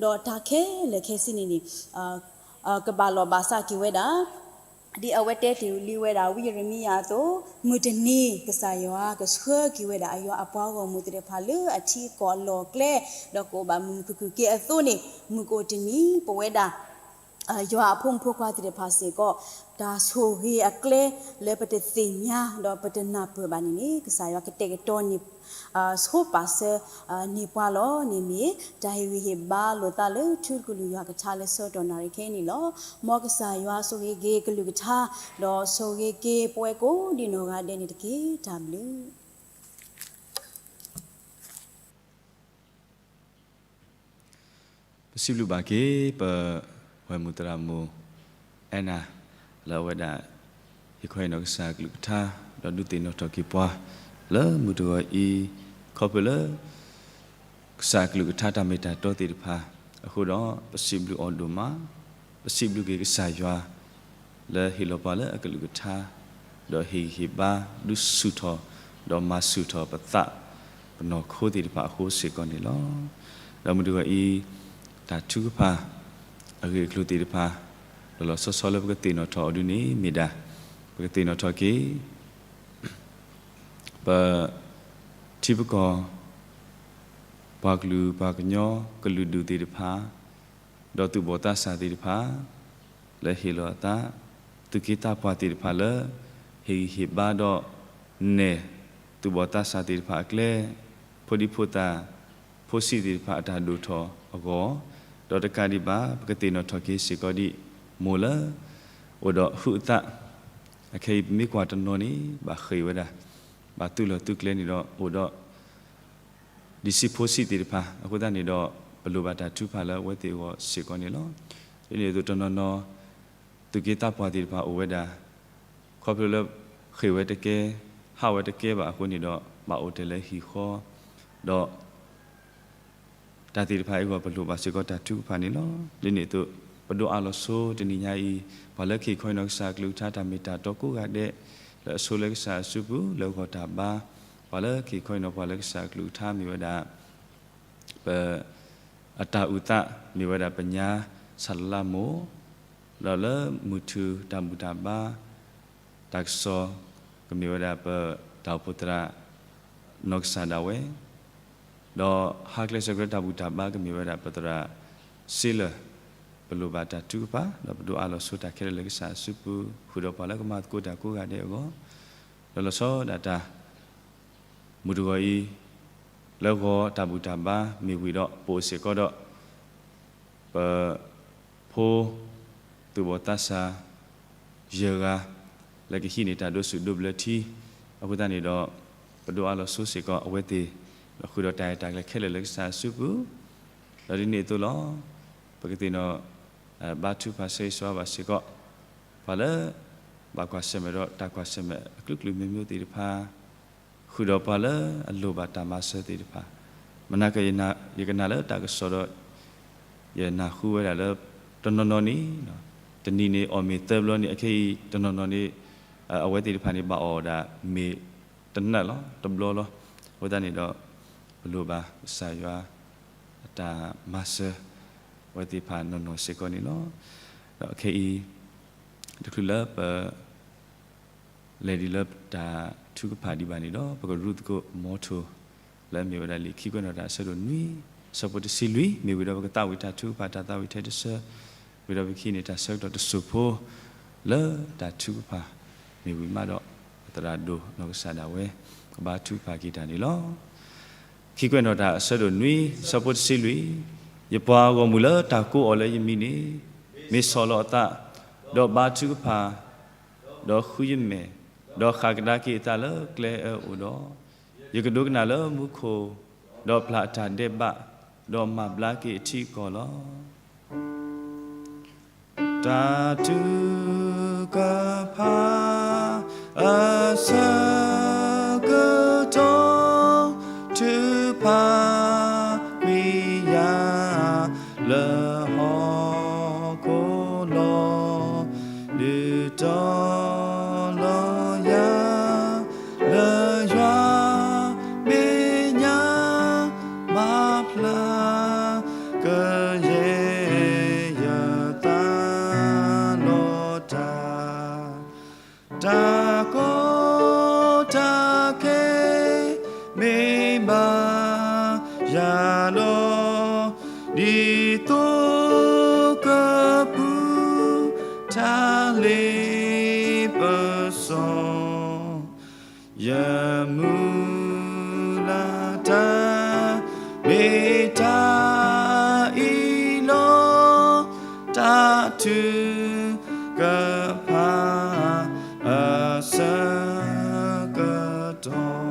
ၤ, ဒီးတၢ်ခဲလၢာ်ခဲဆ့န့ၣ်န့ၣ် ကဘၣ်လီၢ်ဘၣ်စးက့ၤဝဲဒၣ် ဒ်အဝဲတဲတ့ၢ်လံဝဲဒၣ်ဝံယံးရမံယၤအသိး, မုၢ်တနံၤ ကစၢ်ယွၤကဆှၢက့ၤဝဲဒၣ်အယွၤအပှၤဂီၢ်မုၢ်သ့ၣ်တဖၣ်လၢအထံအကီၢ်အလီၢ်အကျဲ, ဒီးကအိၣ်ဘၣ်မုာ်မုာ်ခုၣ်ခုၣ်က့ၤအသိးန့ၣ်, မုၢ်ကအိၣ်တနံၤ ပဝဲဒၣ် ယွၤအဖိမုၣ်ဖိခွါသ့ၣ်တဖၣ်စ့ၢ်ကီး, တၢ်ဆိၣ်ဂ့ၤအကျဲလၢပတသ့ၣ်ညါ ဒီးပတနၢ်ပၢၢ်ဘၣ်န့ၣ်န့ၣ် ကစၢ်ယွၤကတဲာ်ကတီၤန့ၢ် ဆိပာ်စၢၤန့ၢ်ပှၤလီၤန့ၣ်မ့ၢ် တၢ်ဟ့ၣ်ဂံၢ်ဟ့ၣ်ဘါလိာ်သးလၢထူတကလုာ်ယွၤကထါလၢဆၢကတီၢ်နၣ်ရံၣ်ခဲအံၤန့ၣ်လီၤ. မ်ကစၢ်ယွၤဆိၣ်ဂ့ၤက့ၤကလုၢ်ကထါ, ဒီးဆိၣ်ဂ့ၤက့ၤပဝဲကိးဒံနီၢ်ဂၤဒဲးန့ၣ်တက့ၢ်. တၢ်ဘျုး ပစံးဘျုးဘၣ်က့ၤ ပဝဲၢ်မုၢ်သရၣ်မုၣ် အဲၣ်နၤ လၢအဝဲဒၣ် ဟ့ၣ်ခီဟ့ၣ်နီၤကစၢ်အကလုၢ်ကထါ ဒီးဒုးသ့ၣ်နီၣ်ထီၣ်က့ၤပှၤ လၢမုၢ်တဂီၤအံၤ ခီဖျိလၢ ကစၢ်အကလုၢ်ကထါတၢ်မ့ၢ်တၢ်တီသ့ၣ်တဖၣ် အဃိဒီး ပစံးဘျုးအီၤဒိၣ်မး, ပစံးဘျုးက့ၤကစၢ်ယွၤ လၢဟ့ၣ်လီၤပှၤလၢအကလုၢ်ကထါ ဒီးဟ့ၣ်ဂံၢ်ဟ့ၣ်ဘါ ဒုးဆူၣ်ထီၣ် ဒီးမၤဆူၣ်ထီၣ်ပသး ပနီၢ်ခိသ့ၣ်တဖၣ်အဃိစ့ၢ်ကီးန့ၣ်လီၤ. ဒီးမုၢ်တဂီၤအံၤ တၢ်ထုကဖၣ် အဂ့ၢ်အကျိၤသ့ၣ်တဖၣ် လီၤလီၤဆီဆီလၢပကသ့ၣ်နီၣ်ထီၣ်အီၤဒ်န့ၣ်မ့ၢ်ဒၣ် ပကသ့ၣ်နီၣ်ထီၣ်က့ၤ ပ ထံပကီၢ် ပှၤကလုာ်ပှၤကညီကလုာ်ဒူၣ်သ့ၣ်တဖၣ် ဒီးသူၣ်ဘီၣ်သးစၢ်သ့ၣ်တဖၣ် လၢဟ့ၣ်လီၤအသး သူၣ်က့သးပှၢ်သ့ၣ်တဖၣ်လၢ ဟ့ၣ်ဂံၢ်ဟ့ၣ်ဘါဒီး နဲၣ်သူၣ်ဘီၣ်သးစၢ်သ့ၣ်တဖၣ်အကျဲ ဖိဒံဖိသၣ် ဖိဆံးသ့ၣ်တဖၣ်အတၢ်ဒိၣ်ထီၣ်အဂီၢ် ဒီးတကးဒံးဘၣ် ပကသ့ၣ်နီၣ်ထီၣ်က့ၤစ့ၢ်ကီးဒ် မိၢ်လၢ အိၣ်ဒီးဟုးအသး အခဲအံၤပမ့ၢ်ကွၢ်တနီၤန့ၣ် ဘၣ်ဃ့ၢ်ဝဲဒၣ် ဘၣ်သုးလီၢ်သုးကျဲန့ၣ်ဒီး အိၣ်ဒီး ဒံးဆံးဖိဆံးသ့ၣ်တဖၣ် အဃိသတးန့ၣ်ဒီး ပလိၣ်ဘၣ်တၢ်ထုကဖၣ်လၢအဝဲသ့ၣ်အဂီၢ်စ့ၢ်ကီးန့ၣ်လီၤ. ဒ်န့ၣ်အသိးတနီၤနီၤ သူၣ်က့သးပှၢ်သ့ၣ်တဖၣ်အိၣ်ဝဲဒၣ် ခီဖျိလၢ ဃ့ၢ်ဝဲတကဲ ဟးဝဲတကဲဘၣ်အဃိန့ၣ်ဒီး ဘၣ်အိၣ်တ့ၢ်လၢဟံၣ်ဃီ ဒီး တၢ်သ့ၣ်တဖၣ်အံၤအဂီၢ် ပလိၣ်ဘၣ်စ့ၢ်ကီးတၢ်ထုကဖၣ်န့ၣ်လီၤ. ဒ်န့ၣ်အသိး ပဒိးအးလီၤဆိတနံၤညါအံၤ ပှၤလၢကဟ့ၣ်ခီဟ့ၣ်နီၤကစၢ်အကလုၢ်ကထါတၢ်မ့ၢ်တၢ်တီကိးဂၤဒဲး လၢအဆိလၢကစၢ်အစုပူၤ လၢဂီၢ်တၢ်ဘါ ပှၤလၢကဟ့ၣ်ခီဟ့ၣ်နီၤပှၤလၢကစၢ်အကလုၢ်ကထါမ့ၢ်ဝဲဒၣ် ပ အတၢ်အုၣ်သး မ့ၢ်ဝဲဒၣ်ပညါ ဆၣ်လလါမိၢ် ဒီးလၢမုၢ်ထူၣ်တၢ်ဘူၣ်တၢ်ဘါ တၢ်ကစီၣ် ကမ့ၢ်ဝဲဒၣ်ပတၢ်အိၣ်ဖှိၣ်သရၣ် နီၢ်ကစၢ်ဒၣ်ဝဲ ဒီးဟါကျဲဆၢကျဲတၢ်ဘူၣ်တၢ်ဘါကမ့ၢ်ဝဲဒၣ်ပသရၣ်စ့လၢာ် ပလိၣ်ဘၣ်တၢ်ထုကဖၣ် ဒီးပဒိးအးလီၤဆိတၢ်ခဲလၢာ်လၢကစၢ်အစုပူၤ ဃုာ်ဒီးပှၤလၢကမၤသကိးတၢ်ကိးဂၤဒဲးအဂီၢ် ဒီးလီၤဆီဒၣ်တၢ် မုၢ်တဂီၤအံၤ လၢဂီၤတၢ်ဘူၣ်တၢ်ဘါမ့ၢ်ဝံၤဒီး ပအိၣ်စ့ၢ်ကီးဒီး ပ ဖိ သူၣ်ဘီၣ်သးစၢ် ယဲၢ်ဂၤ လၢကဟံးန့ၢ်တၢ်ဒိးဆူၣ်ဒိးဘျၢထံ အဃိသတးန့ၣ်ဒီး ပဒိးအးလီၤဆိစ့ၢ်ကီးအဝဲသ့ၣ် ဒီးဃုာ်ဒီးတၢ်အဲၣ်တၢ်ကျဲခဲလၢာ်လၢကစၢ်အစုပူၤ ဒီးဒ်န့ၣ်အသိးလီၤ. ပကသ့ၣ်နီၣ် ဘါထုကဖၣ်ဆၢဂ့ၤဆၢဝါဘၣ်စ့ၢ်ကီး ပှၤလၢ ဘၣ်ကွၢ်ဆၢၣ်မဲာ်ဒီးတၢ်ကွၢ်ဆၢၣ်မဲာ်အကလုာ်ကလုာ်မ့ၢ်မ့ၢ်သ့ၣ်တဖၣ် ဃုာ်ဒီးပှၤလၢအလိၣ်ဘၣ်တၢ်မၤစၢၤသ့ၣ်တဖၣ် မနၤက ယကနၣ်လၢတၢ်ကစီၣ်ဒီး ယနၢ်ဟူဝဲဒၣ်လၢ တနီၤနီၤန့ၣ် တနံၤန့ၣ်အီၣ်မ့ၤသၢဘျီန့ၣ် အခဲအံၤတနီၤနီၤန့ၣ် အဝဲသ့ၣ်တဖၣ်န့ၣ်ဘၣ်အီၣ်ဝဲဒၣ်မ့ၤတနၢ်လီၤ တဘျီလီၤ. အဃိသတးန့ၣ်ဒီး ပလိၣ်ဘၣ်ကစၢ်ယွၤ အတၢ်မၤစၢၤ အဝဲသ့ၣ်တဖၣ်နီၢ်နီၢ်စ့ၢ်ကီးန့ၣ်လီၤ. ဒီးခဲအံၤ တချုးလၢပ လဲၤဒ်လၢတၢ်ထုကဖၣ်ဒံးဘၣ်န့ၣ်ဒီး ပကရူၢ်သကိးမီထိၣ် လၢအမ့ၢ်ဝဲဒၣ်လံာ်ခံကွဲးနီၣ်တၢ်အဆၢဒိၣ်နွံ ဆၢဖိတဆံလွံၢ် မ့ၢ်ဝံၤဒီးပကသးဝံၣ်တၢ်ထုကဖၣ် တၢ်သးဝံၣ်ထဲတဆၢ, ဝံၤဒီးပကဟံးန့ၢ်တၢ်ဆၢကတီၢ်တစိၢ်ဖိ လၢတၢ်ထုကဖၣ် မ့ၢ်ဝံၤမးဒီး ပသရၣ်ဒိၣ်နီၢ်ကစၢ်ဒၣ်ဝဲ ကဘါထုကဖၣ်က့ၤတၢ်န့ၣ်လီၤ. ခံကွဲးနီၣ်တၢ်အဆၢဒိၣ်နွံ ဆၢဖိတဆံလွံၢ်, ယပှၤဂီၢ်မုၢ်လၢတၢ်ကိးအီၤလၢယမံၤန့ၣ် မ့ၢ်ဆီၣ်လီၤအသး, ဒီးဘါထုကဖၣ်, ဒီးဃုယမဲာ်, ဒီးဃၣ်ကဒါက့ၤအသးလၢကျဲအၢအိၣ်ဒီး, ယကဒိကနၣ်လၢမူခိၣ်, ဒီးပျၢ်အတၢ်ဒဲးဘး, ဒီးမၤဘျါက့ၤအထံအကီၢ်လီၤ. တၢ်ထုကဖၣ် အဆၢကတီၢ် ထုကဖၣ်ကွံာ်ယၤ လၢဟီၣ်ခိၣ်လီၤ. ဒုးတီၤလီၤယၤ လၢယွၤမဲာ်ညါ မၤဖျါကယဲၢ်ယသးလီၤတၢ် တၢ်ကီတၢ်ခဲ မ့ၢ်ဘၣ်ယၤဒီး ဒ်သိးကပူၤ ထါလ့ပစီ ယမုၢ်လၢ်တၢ် မ့ၢ်တၢ်အံၤလီၤ. တၢ်ထုကဖၣ် အဆၢကတီၢ်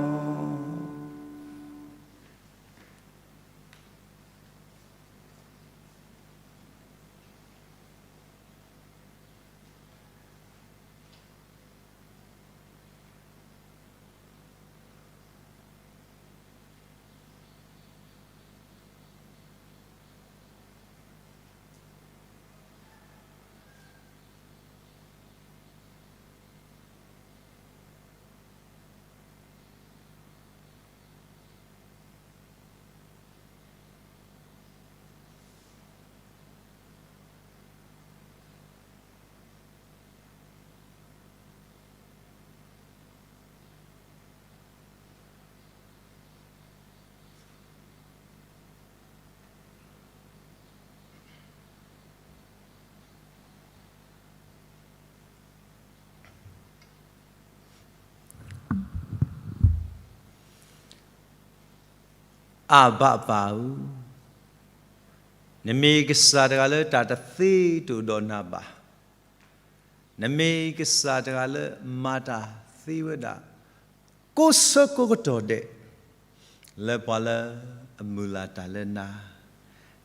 အၣ်ဘၣ်ပၢ်ဧၢ, နမ့ၢ်ကစၢ်တဂၤလၢတၢ်တသ့တအိၣ်ဒီးနၤဘၣ်. နမ့ၢ်ကစၢ်တဂၤလၢမၤတၢ်သ့ဝဲဒၣ် ကိးဆၢကိးကတီၢ်ဒဲး လၢပှၤလၢအမုၢ်လၢ်တၢ်လၢနၤ,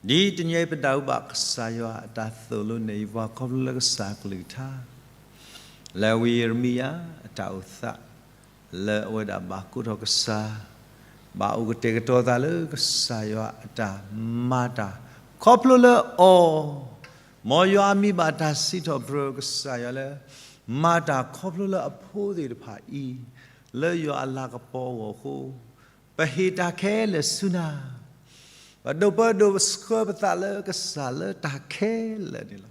ဒ်တနံၤအံၤပနၢ်ဟူဘၣ်ကစၢ်ယွၤအတၢ်သိၣ်လိနဲၣ်ယပှၤခီဖျိလၢကစၢ်အကလုၢ်ကထါ လၢဝံယံးရမံယၤအတၢ်အိၣ်သး လၢအဝဲဒၣ်ဘၣ်ကိးထီၣ်ကစၢ်, ဘၣ်အိၣ်ကတဲာ်ကတီၤသးလၢကစၢ်ယွၤအတၢ်မၤတၢ် ခီဖျိလၢအီၤ, မ်ယွၤအမံၤဘၣ်တၢ်စံးထီၣ်ပတြၢၤကစၢ်ယွၤလၢ မၤတၢ်ခီဖျိလၢအဖိသ့ၣ်တဖၣ်အံၤ လၢယွၤအလၤကပီၤအဂီၢ်အဃိ, ပဟ့ၣ်တၢ်ခဲလၢာ်ဆူနၤ, ပဒိၣ်ပၢဒိၣ်ပဆှၢပသးလၢကစၢ်လၢတၢ်ခဲလၢာ်န့ၣ်လီၤ.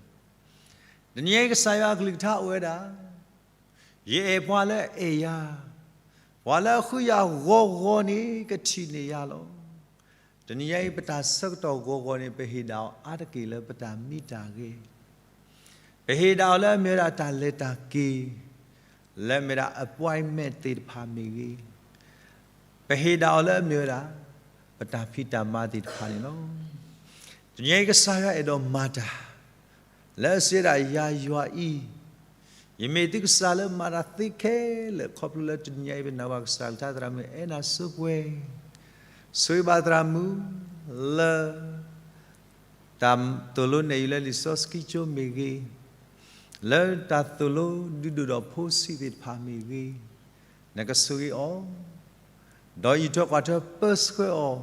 တနံၤအံၤကစၢ်ယွၤအကလုၢ်ကထါအိၣ်ဝဲဒၣ် ယအဲၣ်ပှၤလၢအအဲၣ်ယၤ, ပှၤလၢအဃုယၤဂီၤဂီၤန့ၣ် ကထံၣ်န့ၢ်ယၤလီၤ. တနံၤအံၤပတၢ်ဆၢကတီၢ်ဂီၤဂီၤန့ၣ် ပဟ့ၣ်ဒၣ်အီၤအါတက့ၢ်လၢပတၢ်မံတၢ်ဂဲၤ, ပဟ့ၣ်ဒၣ်အီၤလၢအမ့ၢ်ဝဲဒၣ်တၢ်လဲၤတၢ်က့ၤ, လၢအမ့ၢ်ဒၣ် appointment သ့ၣ်တဖၣ်မ့ၢ်ဂ့ၤ, ပဟ့ၣ်ဒၣ်အီၤလၢအမ့ၢ်ဝဲဒၣ် ပတၢ်ဖံးတၢ်မၤသ့ၣ်တဖၣ်န့ၣ်လီၤ. တနံၤအံၤကစၢ်ယွၤအဲၣ်ဒိးမၤတၢ် လၢအစံးဝဲဒၣ်ယၤယွၤအံၤ, ယမ့ၢ်သုကစၢ်လၢမၤတၢ်သ့ခဲလၢာ် ခီဖျိလၢတနံၤအံၤပနၢ်ဟူဘၣ်ကစၢ်ကလုၢ်ကထါသရၣ်မုၣ်အဲၣ်နၤစိပှဲၤ, ဆိၣ်ဂ့ၤဘၣ်သရၣ်မုၣ်လၢ တၢ်သိၣ်လိနဲၣ်ယုာ်လၢလံာ်စီဆှံကၠိမ့ၢ်ဂ့ၤ, လၢတၢ်သိၣ်လိဒုးဒိၣ်ဒီးဖိဆံးသ့ၣ်တဖၣ်မ့ၢ်ဂ့ၤ, နကဆိၣ်ဂ့ၤအီၤ, ဒီးအံးထွဲကွၢ်ထွဲပၢဆှၢအီၤ,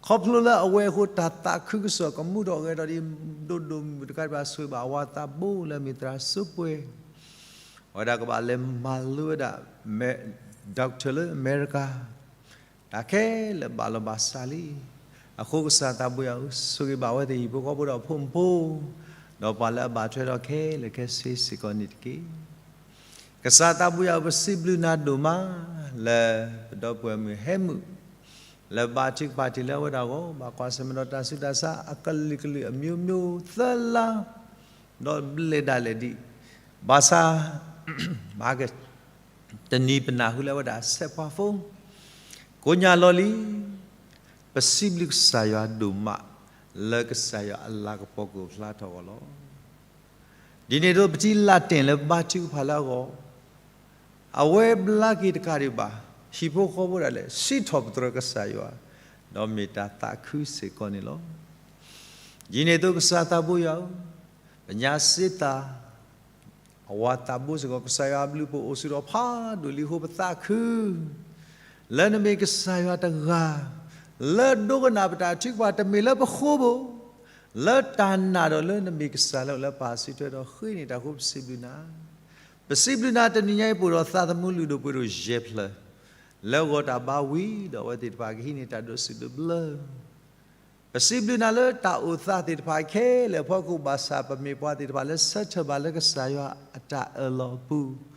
ခီဖျိလၢအဝဲအဃိတၢ်သးခုကစီၣ်ကမူထီၣ်ဂဲၤထီၣ်ဒ်ဒိၣ်ဒိၣ်မုၢ်မုၢ်တခါဒံးဘၣ် ဆိၣ်ဂ့ၤဘၣ်အဝၤသးဘိလၢအမ့ၢ်သရၣ်စိပှဲၤ, အဝဲဒၣ်ကဘၣ်လဲၤမၤလိဝဲဒၣ် doctor လၢအမဲရကၤ, တၢ်ခဲလၢာ်ဘၣ်လီၤဘၣ်စးလံ. အဃိကစၢ်သးဘိယွၤဧၢ, ဆိၣ်ဂ့ၤဘၣ်အဝဲသ့ၣ်ဟံၣ်ဖိဃီဖိဒီးဖိမုၣ်ဖိ, ဒီးပှၤလၢအဘၣ်ထွဲဒီးခဲလၢာ်ခဲဆ့စ့ၢ်ကီးန့ၣ်တက့ၢ်. ကစၢ်သးဘိယွၤဧၢ, ပစံးဘျုးနၤဒိၣ်မး လၢပဒီပုၢ်ဝဲၢ်မုၢ်ဟဲမုၢ် လၢဘါထုကဖၣ်တ့ၢ်လၢအဝဲဒၣ်အဂီၢ် ဘၣ်ကွၢ်ဆၢၣ်မဲာ်ဒီးတၢ်ဆူးတၢ်ဆါအကလုာ်ကလုာ်အမျိုးမျိုးသၢလါ ဒီးဘျဲၣ်ဒၣ်လဲာ်ဒံး, ဘၣ်ဆၣ် မၤက တနံၤပနၢ်ဟူလၢအဝဲဒၣ်စဲးပှၤဖိ ကိးညါလီၤလံ, ပစံးဘျုးကစၢ်ယွၤဒိၣ်မး လၢကစၢ်ယွၤအလၤကပီၤကအိၣ်ဖျါထီၣ်အဂီၢ်လီၤ. ဒ်န့ၣ်အသိး ပထံၣ်လၢ်တ့ၢ်လၢဘါထုကဖၣ်လၢအဂီၢ် အဝဲဘျါက့ၤတကးဒံးဘၣ် ဟံၣ်ဖိဃီဖိဒၣ်လဲာ် စံးထီၣ်ပတြၢၤကစၢ်ယွၤ, ဒီးမ့ၢ်တၢ်သးခုစ့ၢ်ကီးန့ၣ်လီၤ. ဒ်န့ၣ်အသိး ကစၢ်သးဘိယွၤဧၢ, ပညါစ့သး အဝၤသးဘိစ့ၢ်ကီး ကစၢ်ယွၤအဘျုးအဖှိၣ်အိၣ်စ့ၢ်ဒီးဖးဒိၣ်လံအဃိ ပသးခု လၢနမ့ၢ်ကစၢ်ယွၤတဂၤ လၢဒိကနၣ်ပတၢ်ထုကဖၣ် တမ့ၢ်လၢပဃိဘၣ်, လၢတၢ်နာ်ဒီးလၢနမ့ၢ်ကစၢ်လၢအအိၣ်လၢပၢ်စုထွဲဒီးဃ့န့ၢ်တၢ်အဃိ ပစံးဘျုးနၤ, ပစံးဘျုးနၤ တနံၤညါအံၤ ပအိၣ်ဒီးသးသမူလုၢ်ဒိၣ်ပှ့ၤဒိၣ်ယဲၢ်ဖျၢၣ် လၢဂီၤတၢ်ဘါဝံၤဒီး အဝဲသ့ၣ်တဖၣ်ကဟံးန့ၢ်တၢ်ဒိးစံးဒိးဘျၢ ပစံးဘျုးနၤလၢတၢ်အိၣ်သးသ့ၣ်တဖၣ်ခဲလၢာ်အဖီခိၣ် ဘၣ်ဆၣ်ပမ့ၢ်ပှၤသ့ၣ်တဖၣ်လၢဆၢထၢၣ်ဘၣ်လၢကစၢ်ယွၤအတၢ်အၢၣ်လီၤအပူၤ,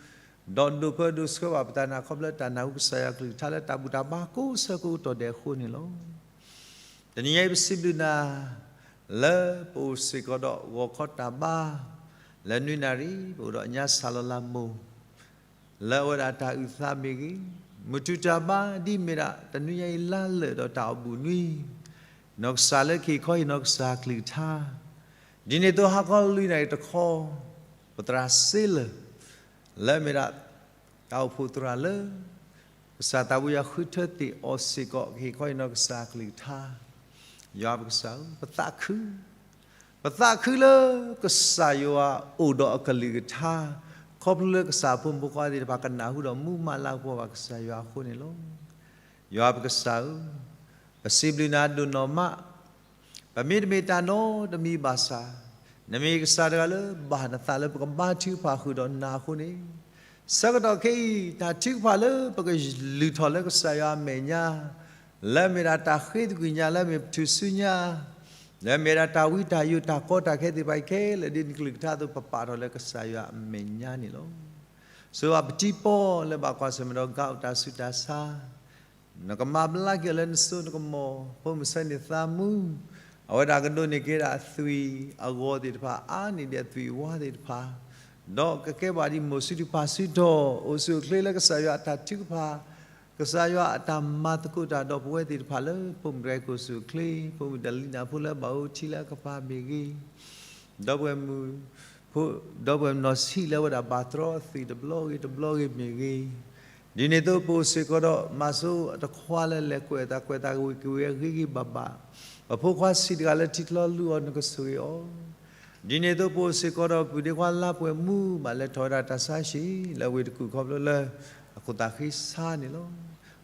ဒီးဒိးဖၢဒိးဆှၢဘၣ်ပတၢ်နာ်ခီဖျိတၢ်နၢ်ဟူကစၢ်ယွၤကလုၢ်ကထါလၢတၢ်ဘူၣ်တၢ်ဘါကိးဆၢကိးကတီၢ်ဒဲးအဃိန့ၣ်လီၤ. တနံၤညါအံၤပစံးဘျုးနၤ လၢပအိၣ်စ့ၢ်ကီးဒီးဂီၤခီတၢ်ဘါ လၢနွံနၣ်ရံၣ် ပအိၣ်ဒီးညါစၢ်လီၤလးမိၢ် လၢအဝဲဒၣ်တၢ်အုၣ်သးမ့ၢ်ဂ့ၤ, မုၢ်ထူၣ်တၢ်ဘါ ဒ်မ့ၢ်ဒၣ်တနွံညါအံၤလါလၢာ်ဒီးတၢ်အီၣ်ဘူၣ်နွံ, နီၢ်ကစၢ်လၢခံခီအံၤ နီၢ်ကစၢ်ကလုၢ်ကထါ, ဒ်န့ၣ်အသိးဟါခီလွံၢ်နၣ်ရံၣ်တခီ, ပသရၣ်စ့လၢာ် လၢအမ့ၢ်ဒၣ် တၢ်အိၣ်ဖှိၣ်သရၣ်လၢ ကစၢ်သးဘိယွၤဃုထၢတ့ၢ်အီၤစ့ၢ်ကီး ကဟ့ၣ်ခီအံၤနီၢ်ကစၢ်ကလုၢ်ကထါ, ယွၤပကစၢ်ဧၢ, ပသးခု ပသးခုလၢကစၢ်ယွၤအိၣ်ဒီးအကလုၢ်ကထါ, ခီဖျိလၢကစၢ်အဖိမုၣ်ဖိခွါသ့ၣ်တဖၣ်ကနၢ်ဟူဒီးမူမၤလၤကပီၤဘၣ်ကစၢ်ယွၤအဃိန့ၣ်လီၤ. ယွၤပကစၢ်ဧၢ, ပစံးဘျုးနၤဒိၣ်နီၢ်မး, ပမ့တမ့ၢ်တၢ်နီတမံၤဘၣ်ဆၣ်, နမ့ၢ်ကစၢ်တဂၤလၢဘၣ်နသးလၢပကဘါထုကဖၣ်ဃုာ်ဒီးနၤအဃိန့ၣ်, ဆၢကတီၢ်ခဲအံၤ တၢ်ထုကဖၣ်လၢပကလုၢ်ထီၣ်လၢကစၢ်ယွၤအမဲာ်ညါ, လၢအမ့ၢ်ဒၣ်တၢ်ဃ့သကွံာ်ညါ လၢအမ့ၢ်ပထူၣ်စုညါ, လၢအမ့ၢ်ဒၣ်တၢ်ဝံတၢ်ယိာ်တၢ်ကီတၢ်ခဲသ့ၣ်တဖၣ်ခဲလၢာ် ဒ်နကလုၢ်ကထါအသိး ပပာ်ထီၣ်လၢကစၢ်ယွၤအမဲာ်ညါန့ၣ်လီၤ. ဆိၣ်ဂ့ၤဘၣ်ပထံပီလၢဘၣ်ကွၢ်ဆၢၣ်မဲာ်ဒီးကါအိၣ်တၢ်ဆူးတၢ်ဆါ နကမၤဘျါက့ၤအီၤလၢနစိနကမီၤ, ဖိမုၣ်ဆၢန့ၢ်သးမူ, အဝဲဒၣ်ကဒိးန့ၢ်က့ၤဒၣ်အသွံၣ်အဂီၤသ့ၣ်တဖၣ် အါန့ၢ်ဒံးအသွံၣ်အဝါသ့ၣ်တဖၣ်, ဒီးကကဲဘၣ်ဒ်မိၢ်စုဒုးပၢ်စုတီၢ် အိၣ်ဆူၣ်အိၣ်ချ့လၢကစၢ်ယွၤအတၢ်ထုကဖၣ်, ကစၢ်ယွၤအတၢ်မၤသကိးတၢ်ဒီးပဝဲသ့ၣ်တဖၣ်လၢ ဖိမုၣ်တဂၤအံၤကအိၣ်ဆူၣ်အိၣ်ချ့, ဖိမုၣ်ဒလံနၢ်ဖိလၢဘၣ်အိၣ်ထံလၢအကပၤမ့ၢ်ဂ့ၤ ဒီပုၢ်ဝဲၢ်မုၣ်ဖိ, ဒီပုၢ်ဝဲၢ်မုၣ်နီၢ်ဆံးလၢအဝဲဒၣ်ဘၣ်တြီအသွံၣ်တဘျီဂ့ၤတဘျီဂ့ၤမ့ၢ်ဂ့ၤ, ဒ်န့ၣ်အသိးပအိၣ်စ့ၢ်ကီးဒီး မၤစိအတခွါလၢလဲၤကွဲးအသးကွဲးသးကဝံၤကဝံၤအဂ့ၤဂ့ၤဘၣ်ဘၣ်, ပဖိခွါဆံးတဂၤလၢထံချီလူၤအီၤနကဆိၣ်ဂ့ၤအီၤ, ဒ်န့ၣ်အသိးပအိၣ်စ့ၢ်ကီးဒီးပုၢ်ဒ့ခွါလါပှဲၤမူ ဘၣ်လဲၤထီၣ်ဝဲဒၣ်တၢ်ဆါဟံၣ်လၢဝ့ၢ်တကူၣ်ခီဖျိလၢ အခိၣ်သးဃ့ဆါန့ၣ်လီၤ.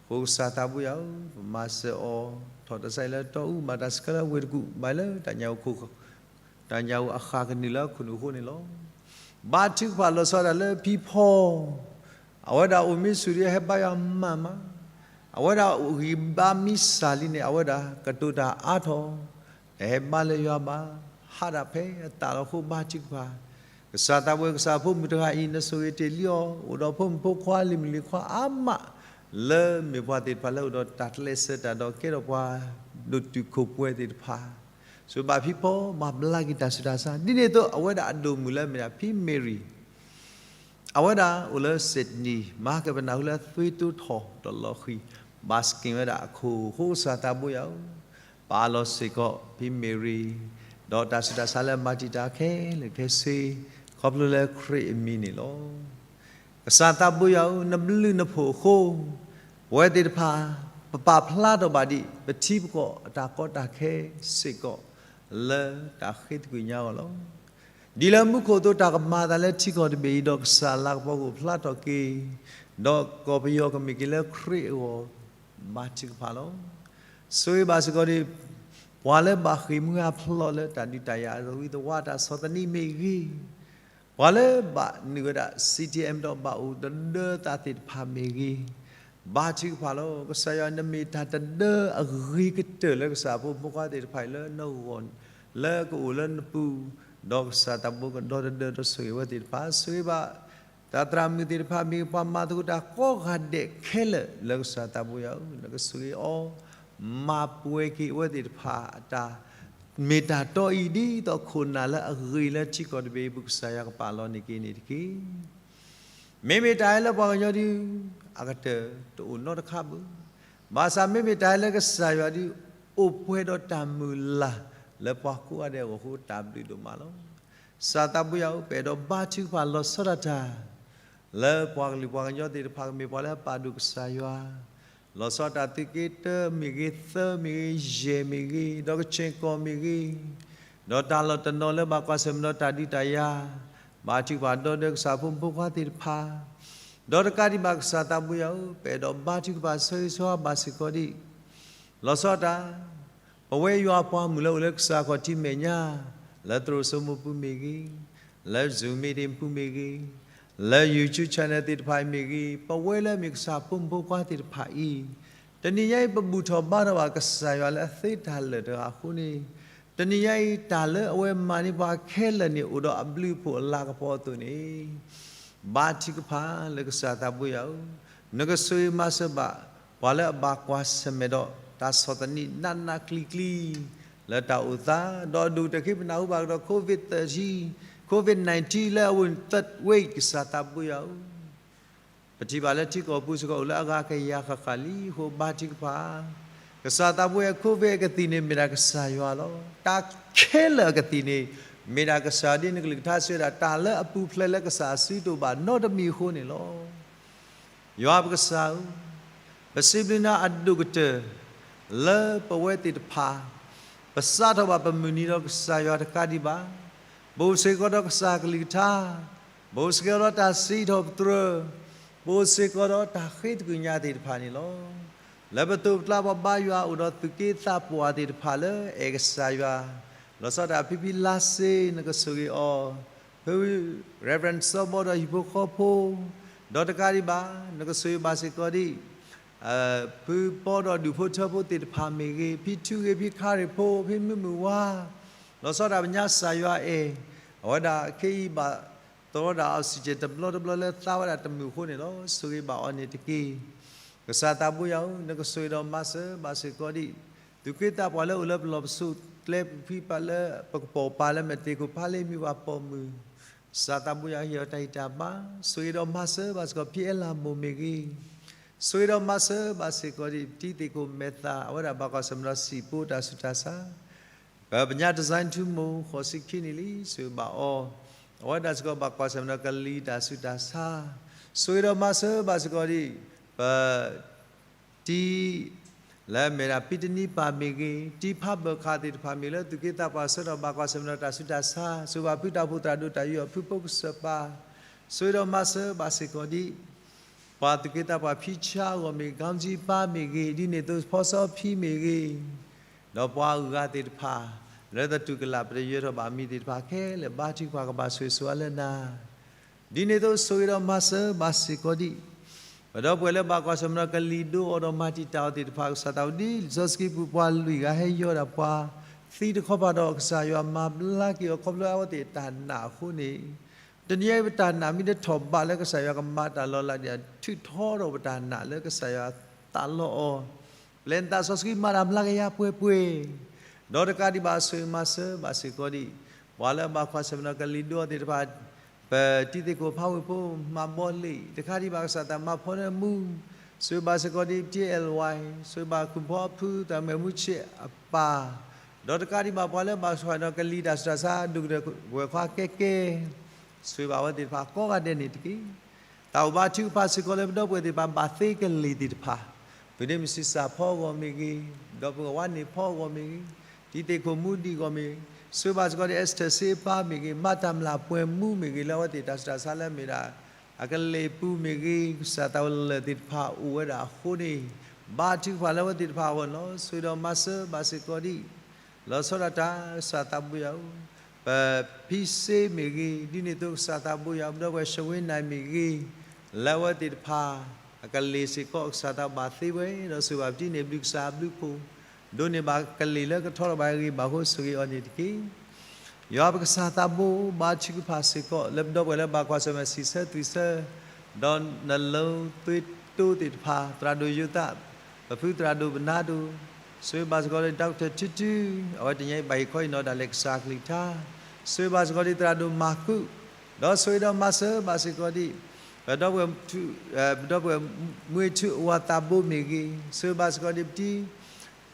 အဃိကစၢ်သးဘိယွၤဧၢ, ပမၤစၢၤအီၤ ထီၣ်တၢ်ဆါဟံၣ်လၢတီအူ ဘၣ်တၢ်ဆှၢလၢဝ့ၢ်တကူၣ် ဘၣ်လၢတၢ်ညၣ်အခိၣ် တၢ်ညၣ်အဃၣ်ကနုာ်လၢအခိၣ်နူာ်အဃိန့ၣ်လီၤ. ဘါထုကဖၣ်လီၤဆီဒၣ်တၢ်လၢဖံဖီ, အဝဲဒၣ်အိၣ်မံဆူၣ်ဒီးဟဲဘါယွၤမးမး, အဝဲဒၣ်အိၣ်ဂံၢ်ဘါမံစၢ်လံန့ၣ် အဝဲဒၣ်ကတိၤတၢ်အါထီၣ်, တဟဲဘါလၢယွၤဘၣ်, ဟးဒၣ်ဖဲအသးလီၤအဃိဘါထုကဖၣ်, ကစၢ်သးဘိယွၤ ကစၢ်ဖိမုၣ်တဂၤအံၤ နဆိၣ်ဂ့ၤတ့ၢ်လံအီၤ, အိၣ်ဒီးဖိမုၣ်ဖိခွါလံၤမုၣ်လံၤခွါအါမး, လၢမ့ၢ်ပှၤသ့ၣ်တဖၣ်လၢအိၣ်ဒီးတၢ်ကျဲးစၢးတၢ်ဒီးကဲထီၣ်ပှၤ ဒိၣ်တုာ်ခိၣ်ပှဲၤသ့ၣ်တဖၣ် ဆိၣ်ဂ့ၤဘၣ်ဖံဖီ မၤဘျါက့ၤတၢ်ဆူးတၢ်ဆါ, ဒ်န့ၣ်အသိး အဝဲဒၣ်အဒိၣ်မုၢ်လၢအမ့ၢ်ဒၣ်ဖံမ့ၢ်ရံၤ, အဝဲဒၣ်အိၣ်လၢ Sydney မဟါကပနၢ်ဟူလၢအသွံတိထီၣ်ဒီးလီၤဃံၤ, ဘၣ်စက့ၢ်ဝဲဒၣ်အခိၣ်အဃိ ကစၢ်သးဘိယွၤဧၢ, ပအၢၣ်လီၤစ့ၢ်ကီးဖံမ့ၢ်ရံၤ, ဒီးတၢ်ဆူးတၢ်ဆါလၢအမၤတံာ်တာ်ခဲလၢာ်ခဲဆ့, ခီဖျိလၢခရံာ်အမံၤန့ၣ်လီၤ. ကစၢ်သးဘိယွၤဧၢ, နဘျုးနဖှိၣ်အဃိ, ပဝဲသ့ၣ်တဖၣ် ပပာ်ဖျါထီၣ်ဘၣ်ဒံး ပထံပကီၢ်အတၢ်ကီတၢ်ခဲစ့ၢ်ကီး လၢတၢ်ဃ့သကွံာ်ညါအဂီၢ်လီၤ. ဒ်လၢမူခိၣ်အသိးတၢ်ကမၤအသးလၢထံကီၢ်တဘ့ၣ်အံၤ ဒီးကစၢ်လၤကပီၤကအိၣ်ဖျါထီၣ်က့ၤ, ဒီးကီၢ်ပယီၤကမ့ၢ်က့ၤလၢခရံာ်အဂီၢ် ဘါထုကဖၣ်လီၤ. ဆိၣ်ဂ့ၤဘၣ်စ့ၢ်ကီးဒံး ပှၤလၢဘၣ်ဃ့ၢ်မှံဟးဖျိးလၢတၢ်ဒုးတၢ်ယၤအသဝံသဝါတၢ်ဆီၣ်သနံးမ့ၢ်ဂ့ၤ, ပှၤလၢဘၣ်နုာ်ဝဲဒၣ် CDM ဒီးဘၣ်အိၣ်တဒၢသးသ့ၣ်တဖၣ်မ့ၢ်ဂ့ၤ, ဘါထုကဖၣ်လီၤ. ကစၢ်ယွၤ နမ့ၢ်တၢ်တဒၢအဂ့ၤကတၢၢ်လၢကစၢ်ဖိမုၣ်ဖိခွါသ့ၣ်တဖၣ်အံၤလၢနဂီၢ်, လၢကအိၣ်လၢနပူၤ, ဒီးကစၢ်သးဘိကဒီတဒၢဒီးဆိၣ်ဂ့ၤဝဲသ့ၣ်တဖၣ်, ဆိၣ်ဂ့ၤဘၣ် တၢ်သရၣ်မုၣ်သ့ၣ်တဖၣ်မ့ၢ်ဂ့ၤ ပှၤမၤသကိးတၢ်ကိးဂၤဒဲးခဲလၢာ်လၢကစၢ်သးဘိယွၤဧၢ, နကဆိၣ်ဂ့ၤအီၤ, မၤပှဲၤက့ၤအဝဲသ့ၣ်တဖၣ်အတၢ် မ့ၢ်တၢ်တီအံၤ ဒ်သိးခိၣ်နၢ်လၢအဂ့ၤလၢထံကီၢ်တဘ့ၣ်အပူၤ ကစၢ်ယွၤကပာ်လီၤန့ၢ်က့ၤန့ၣ်တက့ၢ်. မ့မ့ၢ်တၢ်ဟဲလၢပှၤကညီဒုး အကတၢၢ်တအိၣ်နီတခါဘၣ်. ဘၣ်ဆၣ်မ့မ့ၢ်တၢ်ဟဲလၢကစၢ်ယွၤဒုး အိၣ်ပှဲၤဒီးတၢ်မုၢ်လၢ် လၢပှၤကိးဂၤဒဲးအဂီၢ်အဃိ တၢ်ဘျုးဒိၣ်မးလီၤ. ကစၢ်သးဘိယွၤဧၢ, ပအဲၣ်ဒိးဘါထုကဖၣ်လီၤဆီဒၣ်တၢ် လၢပှၤကလုာ်ပှၤကညီသ့ၣ်တဖၣ် ကမ့ၢ်ပှၤလၢအပာ်ဒိၣ်ကစၢ်ယွၤ လီၤဆီဒၣ်တၢ်သုးက့တၢမ့ၢ်ဂ့ၤ, သၢမ့ၢ်ဂ့ၤ, ယဲၢ်မ့ၢ်ဂ့ၤ, ဒီးကဆ့ၣ်ကီၢ်မ့ၢ်ဂ့ၤ, ဒီးတၢ်လီၢ်တနီၤလၢဘၣ်ကွၢ်ဆၢၣ်မဲာ်ဒီးတၢ်ဒုးတၢ်ယၤ, ဘါထုကဖၣ်ဒီးဒီးကစၢ်ဖိမုၣ်ဖိခွါသ့ၣ်တဖၣ်, ဒီးတကးဒံးဘၣ်ကစၢ်သးဘိယွၤဧၢ, ပအဲၣ်ဒိးဘါထုကဖၣ်ဆၢဂ့ၤဆၢဝါဘၣ်စ့ၢ်ကီးဒံး လီၤဆီဒၣ်တၢ် ပဝဲယွၤအပှၤမုၣ်လၢအိၣ်လၢကစၢ်ခီၣ်ထံးမဲာ်ညါ, လၢသရိာ်စိမိၢ်ပူၤမ့ၢ်ဂ့ၤ, လၢ Zoom meeting ပူၤမ့ၢ်ဂ့ၤ, လၢ YouTube channel သ့ၣ်တဖၣ်အံၤမ့ၢ်ဂ့ၤ, ပဝဲလၢမ့ၢ်ကစၢ်ဖိမုၣ်ဖိခွါသ့ၣ်တဖၣ်အံၤ, တနံၤညါအံၤ ပဘူၣ်ထီၣ်ဘါထီၣ်ဘၣ်ကစၢ်ယွၤလၢအသ့တၢ်လၢာ်တဂၤအဃိန့ၣ်, တနံၤညါအံၤ တၢ်လၢအဝဲမၤန့ၢ်ပှၤခဲလၢာ်န့ၣ် အိၣ်ဒီးအဘျုးအဖှိၣ်အလၤကပီၤအသိးန့ၣ် ဘါထုကဖၣ်လၢကစၢ်သးဘိယွၤဧၢ, နကဆိၣ်ဂ့ၤမၤစၢၤဘၣ် ပှၤလၢအဘၣ်ကွၢ်ဆၢၣ်မဲာ်ဒီး တၢ်ဆီၣ်သနံးနးနးကျံၤကျံၤ လၢတၢ်အိၣ်သး, ဒီးအဒိၣ်ကတၢၢ် ပနၢ်ဟူဘၣ်ကဒီး COVID thirteen, COVID nineteen လၢအဝဲ third wave ကစၢ်သးဘိယွၤဧၢ, ပထံၣ်ဘၣ်လၢထံကီၢ်ပူၤစ့ၢ်ကီးအိၣ်လၢအဂၤကယၤဃၣ်ဃၣ်လံအဃိ ဘါထုကဖၣ် ကစၢ်သးဘိယွၤ COVID အကသံၣ်န့ၣ် မ့ၢ်ဒၣ်ကစၢ်ယွၤလီၤ. တၢ်ခဲလၢာ်အကသံၣ်န့ၣ် မ့ၢ်ဒၣ်ကစၢ်ဒ်နကလုၢ်ကထါစံးဝဲဒၣ် တၢ်လၢအပူၤဖျဲးလၢကစၢ်အစုတအိၣ်ဘၣ်နီတမံၤအဃိန့ၣ်လီၤ. ယွၤပကစၢ်ဧၢ, ပစံးဘျုးနၤအဒိၣ်ကတၢၢ် လၢပဝဲသ့ၣ်တဖၣ် ပစးထီၣ်ဘၣ်ပမုၢ်နံၤဒီးကစၢ်ယွၤတကးဒံးဘၣ်, ပအိၣ်စ့ၢ်ကီးဒီးကစၢ်ကလုၢ်ကထါ, ပအိၣ်စ့ၢ်ကီးဒီးတၢ်စံးထီၣ်ပတြၢၤ, ပအိၣ်စ့ၢ်ကီးဒီးတၢ်ဃ့တကုၢ်ညါသ့ၣ်တဖၣ်န့ၣ်လီၤ. လၢပသိးပကျါပှၤဘါယွၤအိၣ်ဒီးသူၣ်က့သးပှၢ်သ့ၣ်တဖၣ်လၢအဲၣ်ကစၢ်ယွၤ, လီၤဆီဒၣ်တၢ်ဖံဖံလါစ့ နကဆိၣ်ဂ့ၤအီၤ, ဖု Reverend စီၤဘီဒီးဟံၣ်ဖိဃီဖိ, ဒီးတကးဒံးဘၣ် နကဆိၣ်ဂ့ၤဘၣ်စ့ၢ်ကီးဒံး ဖုပီဒီးဒူၣ်ဖိထၢဖိသ့ၣ်တဖၣ်မ့ၢ်ဂ့ၤ, ဖံထူဂ့ၤ, ဖံခါရ့ၣ်ဖိ, ဖံမုၢ်မုၢ်ဝါ, လီၤဆီဒၣ်ပညါကစၢ်ယွၤအဲၣ်, အဝဲဒၣ်ခဲအံၤဘၣ်သရီဒၣ် oxygen တဘျီတဘျီလၢသးဝဲဒၣ်တမုၢ်အဃိန့ၣ်လီၤ. ဆိၣ်ဂ့ၤဘၣ်အီၤန့ၣ်တက့ၢ်. ကစၢ်သးဘိယွၤဧၢ, နကဆိၣ်ဂ့ၤဒီးမၤစၢၤဘၣ်စ့ၢ်ကီးဒံး သူၣ်က့သးပှၢ်လၢအိၣ်လၢပလီၢ်ပစိၤကျဲပူၤဖံးပာ်လၢ ပကပိာ်ပာ်လၢမဲာ်တ့ၢ်ခိၣ်ဖးလ့မံၤပှၤပိာ်မုၣ်, ကစၢ်သးဘိယွၤဟ့ၣ်အီၤတၢ်ဂံၢ်တၢ်ဘါ, ဆိၣ်ဂ့ၤဒီးမၤစၢၤဘၣ်စ့ၢ်ကီး ဖံအဲလၣ်မိၢ်မ့ၢ်ဂ့ၤ, ဆိၣ်ဂ့ၤဒီးမၤစၢၤဘၣ်စ့ၢ်ကီးဒံး တံၤသ့ၣ်ခိၣ်မဲာ်သၣ် အဝဲဒၣ်ဘၣ်ကွၢ်ဆၢၣ်မဲာ်ဒီးစံာ်ပူၤတၢ်ဆူးတၢ်ဆါ ပပညါ design ထူမိၢ် ဃိးဆံခံနံၣ်လံ ဆိၣ်ဂ့ၤဘၣ်အီၤ, အဝဲဒၣ်စ့ၢ်ကီးဘၣ်ကွၢ်ဆၢၣ်မဲာ်ဒီးကလံၤတၢ်ဆူးတၢ်ဆါ, ဆိၣ်ဂ့ၤဒီးမၤစၢၤဘၣ်စ့ၢ်ကီးဒံး ပ တံၤ လၢအမ့ၢ်ဒၣ်ပံတနံပၢ်မ့ၢ်ဂ့ၤ, တံၤဖးဘၢၣ်ခးသ့ၣ်တဖၣ်မ့ၢ်ဂ့ၤ လၢသူၣ်က့သးပှၢ်ဆၢထီၣ်ဘၣ်ကွၢ်ဆၢၣ်မဲာ်ဒီးတၢ်ဆူးတၢ်ဆါ, ဆိၣ်ဂ့ၤဘၣ်ဖုတၢ်အိၣ်ဖှိၣ်သရၣ်ဒိၣ်တၢ်ယူးယီၣ်ဖုဖိကစၢၢ်ပၢ်, ဆိၣ်ဂ့ၤဒီးမၤစၢၤဘၣ်စ့ၢ်ကီးဒံး ပှၤသူၣ်က့သးပှၢ်ဖံဆါအဂီၢ်မ့ၢ်ဂ့ၤ, ကၠီကၠံပၢ်မ့ၢ်ဂ့ၤ, ဒ်န့ၣ်အသိးဖီစီဖံမ့ၢ်ဂ့ၤ, ဒီးပှၤအဂၤသ့ၣ်တဖၣ် လၢသတူၢ်ကလာ် ပတယၢၤထီၣ်ဘၣ်အမံၤသ့ၣ်တဖၣ်ခဲလၢာ် ဘါထုကဖၣ်ကဘၣ်ဆိၣ်ဂ့ၤဆိၣ်ဝါလၢနၤ ဒ်န့ၣ်အသိးဆိၣ်ဂ့ၤဒီးမၤစၢၤဘၣ်စ့ၢ်ကီးဒံး ပဒီပုၢ်ဝဲၢ်လၢဘၣ်ကွၢ်ဆၢၣ်မဲာ်ဒီးကလံၤဒိအီၤဒီးမၤတံာ်တာ်အီၤသ့ၣ်တဖၣ် ကစၢ်သးဝံၤဒ်လံာ်စီဆှံပူၤပှၤလွံၢ်ဂၤဟဲယီၤဒၣ်ပှၤသံတခီပၤဒီး ကစၢ်ယွၤမၤဘျါက့ၤအီၤခီဖျိအဝဲသ့ၣ်တၢ်နာ်အဃိန့ၣ်, တနံၤအံၤပတၢ်နာ်မ့ၢ်တထီၣ်ဘးလၢကစၢ်ယွၤကမၤတၢ်လီၤလးဒံး ထုးထီဒီးပတၢ်နာ်လၢကစၢ်ယွၤသးလီအီၤ ပျဲနသးစီဆှံမၤတၢ်မျါကယၤပှဲၤပှဲၤ, ဒီးတကးဒံးဘၣ်ဆိၣ်ဂ့ၤမၤစၢၤဘၣ်စ့ၢ်ကီးဒံး ပှၤလၢအဘၣ်ကွၢ်ဆၢၣ်မဲာ်ဒီးကလံၤဒိအီၤသ့ၣ်တဖၣ်, ပတံၤသ့ၣ်ခိၣ်ဖးဝ့ၢ်ဖိ မၤဘီလ့ၣ် တကးဒံးဘၣ်ကစၢ်သးမၤဖီနၢမူ, ဆိၣ်ဂ့ၤဘၣ်စ့ၢ်ကီးဒံး ပတံၤအဲၣ်ဝဲ, ဆိၣ်ဂ့ၤဘၣ်ခိၣ်ဖီအဖု သးမဲာ်မူဆ့ၣ်အပၢ်, ဒီးတကးဒံးဘၣ်ပှၤလၢဘၣ်ကွၢ်ဆၢၣ်မဲာ်ဒီးကလံၤတၢ်ဆူးတၢ်ဆါ ဒိၣ်ကတၢၢ်ဝဲၤခွါကဲကဲ ဆိၣ်ဂ့ၤဘၣ်အဝဲသ့ၣ်တဖၣ်ကိးဂၤဒဲးန့ၣ်တက့ၢ်. တၢ်အိၣ်ဘၣ်ထုကဖၣ်စ့ၢ်ကီးလၢပဒီပုၢ်ဝဲၢ်သ့ၣ်တဖၣ်ဘၣ်သ့ကလံၤသ့ၣ်တဖၣ်, ပဒ့မုၢ်ဆံးစၢ်ဖီအဂီၢ်မ့ၢ်ဂ့ၤ, ဒီးပကဝါန့ၢ်ဖီအဂီၢ်မ့ၢ်ဂ့ၤ, တံၤသ့ၣ်ခိၣ်မူဒံးအဂီၢ်မ့ၢ်ဂ့ၤ, ဆိၣ်ဂ့ၤဘၣ်စ့ၢ်ကီးဒံး Esther စ့အပၢ်မ့ၢ်ဂ့ၤ, မၤတၢ်မျၢ်ပှဲၤမူမ့ၢ်ဂ့ၤ လၢအဝဲသ့ၣ်တၢ်ဆူးတၢ်ဆါလၢအမ့ၢ်ဒၣ် အကလ့ၢ်ပူၤမ့ၢ်ဂ့ၤ, ကစၢ်သးဝဲလၢာ်သ့ၣ်တဖၣ်အိၣ်ဝဲဒၣ်အဃိန့ၣ်, ဘါထုကဖၣ်လၢအဝဲသ့ၣ်တဖၣ်အဂီၢ်န့ၣ်လီၤ. ဆိၣ်ဂ့ၤဒီးမၤစၢၤဘၣ်စ့ၢ်ကီးဒံး လီၤဆီဒၣ်တၢ် ကစၢ်သးဘိယွၤဧၢ, ပဖံစ့မ့ၢ်ဂ့ၤ, ဒ်န့ၣ်အသိးကစၢ်သးဘိယွၤ ပဒီပုၢ်ဝဲၢ် ရှဝ့နၢ်မ့ၢ်ဂ့ၤ, လၢအဝဲသ့ၣ်တဖၣ် အကလ့ၢ်စ့ၢ်ကီး ကစၢ်သးဘၣ်သ့ဝဲ, ဒီးဆိၣ်ဂ့ၤဘၣ်ပတံၤန့ၣ် ဘျုးကစၢ်အဘျုးအဖှိၣ်, ဒိးန့ၢ်ဘၣ်ကလ့ၢ်လၢကထီထီၣ်ဘၣ်ဂ့ၤဘၣ်အဃိ ဆိၣ်ဂ့ၤအီၤန့ၣ်တက့ၢ်. ယွၤပကစၢ်သးဘိ ဘါထုကဖၣ်စ့ၢ်ကီး လၢပဒီပုၢ်ဝဲၢ်လၢဘၣ်ကွၢ်ဆၢၣ်မဲာ်စံးဆၢသွံၣ်ဆၢ, ဒီးနလိၤသွ့တိသ့ၣ်တဖၣ် သရၣ်ဒိၣ်ယိၤသး, ပဖုသရၣ်ဒိၣ်ပနါဒိၣ် ဆိၣ်ဂ့ၤဘၣ်စ့ၢ်ကီးဒီး Doctor ထူထူ, အဝဲတနံၤအံၤဘၣ်ဟ့ၣ်ခီဟ့ၣ်နီၤတၢ်လၢကစၢ်ကလုၢ်ကထါ, ဆိၣ်ဂ့ၤဘၣ်စ့ၢ်ကီးဒီးသရၣ်ဒိၣ်မၤဃု, ဒီးဆိၣ်ဂ့ၤဒီးမၤစၢၤဘၣ်စ့ၢ်ကီးဒီး ပဒီပုၢ်ဝဲၢ်မူအထူအဝၤသးဘိမ့ၢ်ဂ့ၤ, ဆိၣ်ဂ့ၤဘၣ်စ့ၢ်ကီးဒီးပတံၤ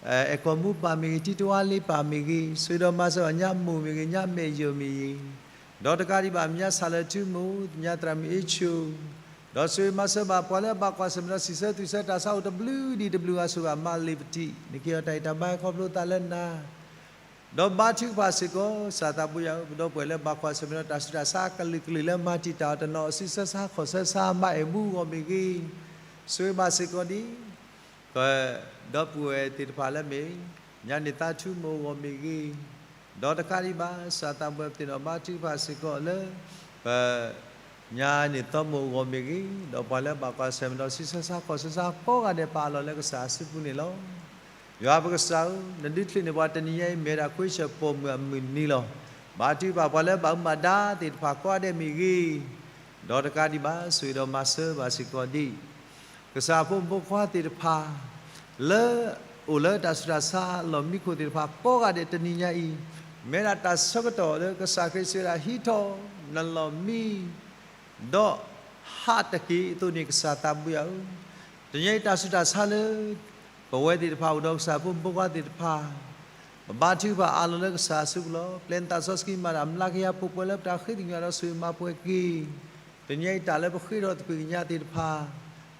အဲၣ်ကီၢ်မူပၢ်မ့ၢ်ဂ့ၤ, တံၤတဝါလ့ပၢ်မ့ၢ်ဂ့ၤ, ဆိၣ်ဂ့ၤဒီးမၤစၢၤဘၣ်ညါမိၢ်မ့ၢ်ဂ့ၤ, ညါမဲာ်ယိာ်မ့ၢ်ဂ့ၤ, ဒီးတကးဒံးဘၣ် မ့ၢ်ညါဆၣ်လၢထူမိၢ်, ညါသရၣ်မုၣ်အ့ၣ်ဆိ, ဒီးဆိၣ်ဂ့ၤမၤစၢၤဘၣ်ပှၤလၢအဘၣ်ကွၢ်ဆၢၣ်မဲာ်ဒီးစံးဆၢသူၣ်ဆၢတၢ်ဆါအိၣ်တဘျုးဒံးတဘျုးဂၤ ဆိၣ်ဂ့ၤဘၣ်မၤလ့ၤပတံၤ, နကဟ့ၣ်အီၤတၢ်ဂံၢ်တၢ်ဘါ ခီဖျိသးလၢနၤ ဒီးဘါထုကဖၣ်စ့ၢ်ကီး ကစၢ်သးဘိယွၤဧၢ, ပဒီပုၢ်ဝဲၢ်လၢဘၣ်ကွၢ်ဆၢၣ်မဲာ်ဒီးတၢ်ဆူးတၢ်ဆါအကလုာ်ကလုာ်လၢမၤတံာ်တာ်အီၤတနီၤ အစုဆၢဆါခီၣ်ဆၢဆါ မၤအဲၣ်မူအဂီၢ်မ့ၢ်ဂ့ၤ, ဆိၣ်ဂ့ၤဘၣ်စ့ၢ်ကီးဒ် ပဒီပုၢ်ဝဲၢ်သ့ၣ်တဖၣ်လၢမ့ၢ် ညါန့ၢ်သါထူမိၢ်အဂီၢ်မ့ၢ်ဂ့ၤ, ဒီးတကးဒံးဘၣ် ကစၢ်သးဘိယွၤပသ့ၣ်နီၣ်ဘါထုကဖၣ်စ့ၢ်ကီးလၢ ပ ညါန့ၢ်သီမိၢ်အဂီၢ်မ့ၢ်ဂ့ၤ, ဒီးပှၤလၢဘၣ်ကွၢ်ဆၢၣ်မဲာ်ဒီးစုဆၢဆါခီၣ်ဆၢဆါကိးဂၤဒဲး ပအးလီၤလၢကစၢ်အစုပူၤန့ၣ်လီၤ. ယွၤပကစၢ်ဧၢ, နဒုးချုးန့ၢ်ပှၤတနံၤညါအံၤ မ့ၢ်ဝဲဒၣ်ခွ့ဆၢၣ်ပိာ်မုၣ်အမုၢ်နံၤလီၤ. ဘါထုကဖၣ်ပှၤလၢဘၣ်မူဘၣ်ဒါသ့ၣ်တဖၣ်ကိးဂၤဒဲးမ့ၢ်ဂ့ၤ, ဒီးတကးဒံးဘၣ် ဆိၣ်ဂ့ၤဒီးမၤစၢၤဘၣ်စ့ၢ်ကီးဒ် ကစၢ်ဖိမုၣ်ဖိခွါသ့ၣ်တဖၣ် လၢအိၣ်လၢတၢ်ဆူးတၢ်ဆါအလီၢ်မံခိၣ်သ့ၣ်တဖၣ်ကိးဂၤဒဲးတနံၤညါအံၤ, မ့ၢ်ဒၣ်တၢ်ဆၢကတီၢ်လၢကစၢ်ခရံာ်စံးဝဲဒၣ် ဟံးထီၣ်နလီၢ်မံ ဒီးဟးတက့ၢ်အသိးန့ၣ် ကစၢ်သးဘိယွၤဧၢ, တနံၤညါအံၤတၢ်ဆူးတၢ်ဆါလၢ ပဝဲသ့ၣ်တဖၣ်အိၣ်ဒီးကစၢ်ဖိမုၣ်ဖိခွါသ့ၣ်တဖၣ် ပဘါထုကဖၣ်အးလီၤလၢကစၢ်အစုပူၤလီၤ. ပျဲနသးစီဆှံမၤတၢ်မျးကယၤပှဲၤပှဲၤလၢပတၢ်ဃ့သကွံာ်ယွၤဒီးဆိၣ်ဂ့ၤမၤပှဲၤက့ၤ တနံၤညါအံၤတၢ်လၢပဃ့ထီၣ်သကွံာ်ကညးသ့ၣ်တဖၣ်,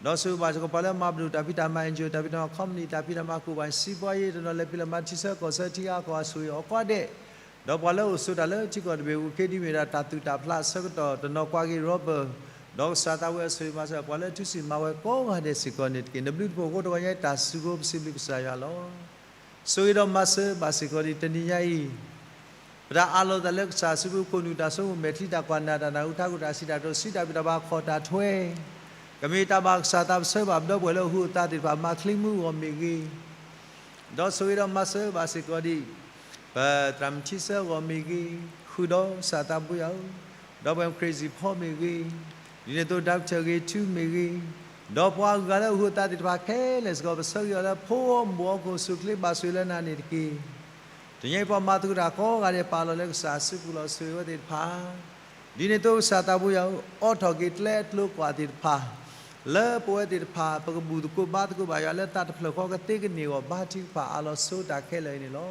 ဒီးဆိၣ်ဂ့ၤဘၣ်စ့ၢ်ကီးပှၤလၢမၤပဒိၣ်တၢ်ဖံးတၢ်မၤ အ့ၣ်ကၠိၣ် တၢ်ဖံးတၢ်မၤ ခီပနံၣ် တၢ်ဖံးတၢ်မၤ ကိၣ်ဘၣ်စံးပှၤယ့ၣ်တနီၤ လဲၤဖံးလဲၤမၤထံဆၢကီၢ်ဆၢထံအါကီၢ်အဆိၣ်ဂ့ၤအီၤကိးဂၤဒဲး, ဒီးပှၤလၢအိၣ်ဆိးတၢ်လၢထံကီၢ်တဘ့ၣ်အပူၤ ခ့ဒံမ့ၢ်ဒၣ်တၢ်သူၣ်တၢ်ဖျးအဆၢကတီၢ် တနီၤကွၢ်က့ၤ Robert, ဒီးကစၢ်သးဘိယွၤဆိၣ်ဂ့ၤမၤစၢၤပှၤလၢထူစံၣ်မၤဝဲကိးဂၤဒဲးစ့ၢ်ကီးန့ၣ်တက့ၢ်. နဘျုးတဖၣ်အဃိတဂီၤညါအံၤ တၢ်စူၢ်က့ၤပစံးဘျုးကစၢ်ယွၤလီၤ. ဆိၣ်ဂ့ၤဒီးမၤစၢၤဘၣ်စ့ၢ်ကီးဒ်တနံၤညါအံၤ ပတၢ်အးလီၤသးလၢကစၢ်အစုပူၤ ခိၣ်နူာ်တၢ်ဆိကမိၣ် မဲာ်ချံတၢ်ကွၢ် နၢ်တၢ်နၢ်ဟူ ထးခိၣ်တၢ်စံးတၢ်ကတိၤ စုတၢ်ဘံၣ်တၢ်ဘါ ခီၣ်တၢ်ထွဲ ကမ့ၢ်တၢ်ဘၣ်ကစၢ်သးပဆၢဘၣ် ပဒီပုၢ်ဝဲၢ်လၢအဟူးအသးသ့ၣ်တဖၣ် မၤချံမူအဂီၢ်မ့ၢ်ဂ့ၤ, ဒီးဆိၣ်ဂ့ၤဒီးမၤစၢၤဘၣ်စ့ၢ်ကီးဒ် ပသရၣ်မုၣ်ထံဆၢအဂီၢ်မ့ၢ်ဂ့ၤ, ဃုာ်ဒီးကစၢ်သးဘိယွၤဧၢ, ဒီပုၢ်ဝဲၢ် Crazy Paul မ့ၢ်ဂ့ၤ, ဒ်န့ၣ်အသိး Doctor ဂ့ၤထူမ့ၢ်ဂ့ၤ, ဒီးပှၤအဂၤလၢအဟူးအသးသ့ၣ်တဖၣ်ခဲလၢာ်စ့ၢ်ကီး ပဆၢဂ့ၤအီၤလၢဖိအီၣ်မုၢ်အီၣ် ကအိၣ်ဆူၣ်အိၣ်ချ့ဘၣ်ဆိၣ်ဂ့ၤလၢနၤန့ၣ်တက့ၢ်. တနံၤညါအံၤပှၤမၤသကိးတၢ်ကိးဂၤဒဲး ပာ်လီၤလၢကစၢ်အစုပူၤလီၤ ဆိၣ်ဂ့ၤဝဲသ့ၣ်တဖၣ် ဒ်န့ၣ်အသိးကစၢ်သးဘိယွၤဧၢ, အိးထီၣ်က့ၤကျဲအကျိၤကွာ်သ့ၣ်တဖၣ် လၢပဝဲသ့ၣ်တဖၣ် ပကဘူၣ်သကိးဘါသကိးဘၣ်ယွၤလၢသးတဖျၢၣ်ဃီ ကသ့ကန့ၢ်အဂီၢ် ဘါထုကဖၣ်အးလီၤဆိတၢ်ခဲလၢာ်အံၤန့ၣ်လီၤ.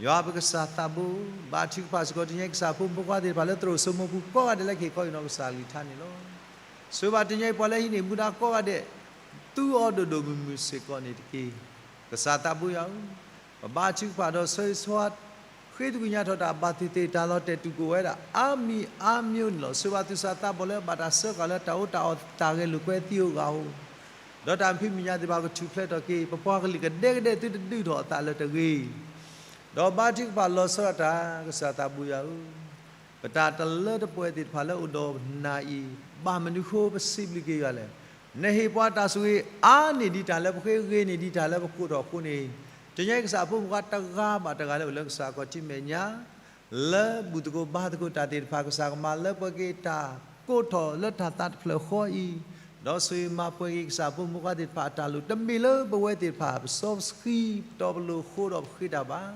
ယွၤပကစၢ်သးဘိ, ဘါထုကဖၣ်စ့ၢ်ကီး တနံၤညါအံၤ ကစၢ်ဖိမုၣ်ဖိခွါသ့ၣ်တဖၣ်လၢသရိာ်စိမိၤပူၤကိးဂၤဒဲးလၢကဟ့ၣ်ခီဟ့ၣ်နီၤကစၢ်အကလုၢ်ကထါန့ၣ်လီၤ. ဆိၣ်ဂ့ၤဘၣ်တနံၤညါအံၤ ပှၤလၢဟံးန့ၢ်မူဒါကိးဂၤဒဲး သူအီၤဒိၣ်ဒိၣ်မုၢ်မုၢ်စ့ၢ်ကီးန့ၣ်တက့ၢ်. ကစၢ်သးဘိယွၤဧၢ, ပဘါထုကဖၣ်ဒီးဆၢဂ့ၤဆၢဝါ ဃ့သကွံာ်ညါထီၣ်တၢ်ဘၣ်သ့ၣ်သ့ၣ် တၢ်လီၤတဲာ်တူၢ်ကိၢ်ဝဲဒၣ် အါမံၤအါမံၤန့ၣ်လီၤ. ဆိၣ်ဂ့ၤဘၣ်သူၣ်စၢ်သးဘီၣ်လၢဘၣ်တၢ်စၢဃာ်လၢတၢ်အီၣ်တၢ်အီ တၢ်ဂဲၤလိာ်ကွဲသံဧိၤဂၤဧိၤ, ဒီးတၢ်ဖံးမုၢ်ညၣ်သ့ၣ်တဖၣ်ကထူၣ်ဖျဲးထီၣ်က့ၤ ပပှၤကလုာ်ကဒဲကဒဲ သုတဒုးထီၣ်အသးလၢတဂ့ၤ ဒီးဘါထုကဖၣ်လီၤဆီဒၣ်တၢ် ကစၢ်သးဘိယွၤဧၢ, ပတၢ်တလၢတပှဲၤသ့ၣ်တဖၣ်လၢအိၣ်ဒီးနၤအံၤ ဘၣ်မနုၤဃိပစံးဘျုးက့ၤယွၤလဲၣ်. နဟ့ၣ်ပှၤတၢ်ဆိၣ်ဂ့ၤအါန့ၢ်ဒံးတၢ်လၢပဃ့ ဂ့ၤန့ၢ်ဒံးတၢ်လၢပကိးထီၣ်အဃိန့ၣ်, တနံၤညါအံၤကစၢ်ဖိမုၣ်ဖိခွါတဂၤဘၣ်တဂၤလၢအိၣ်လၢကစၢ်အခီၣ်ထံးမဲာ်ညါ လၢဘူၣ်သကိးဘါသကိးတၢ်သ့ၣ်တဖၣ် ကစၢ်ကမၤလၢပှဲၤက့ၤတၢ်ကိးထီၣ်လၢတၢ်သးတဖျၢၣ်ဃီအံၤ, ဒီးဆိၣ်ဂ့ၤမၤပှဲၤက့ၤကစၢ်ဖိမုၣ်ဖိခွါသ့ၣ်တဖၣ်အတၢ်လိၣ် တမ့ၢ်လၢပဝဲသ့ၣ်တဖၣ် ပစီပဆှံပတီပလိၤအဃိဒီးပဃ့တၢ်ဘၣ်.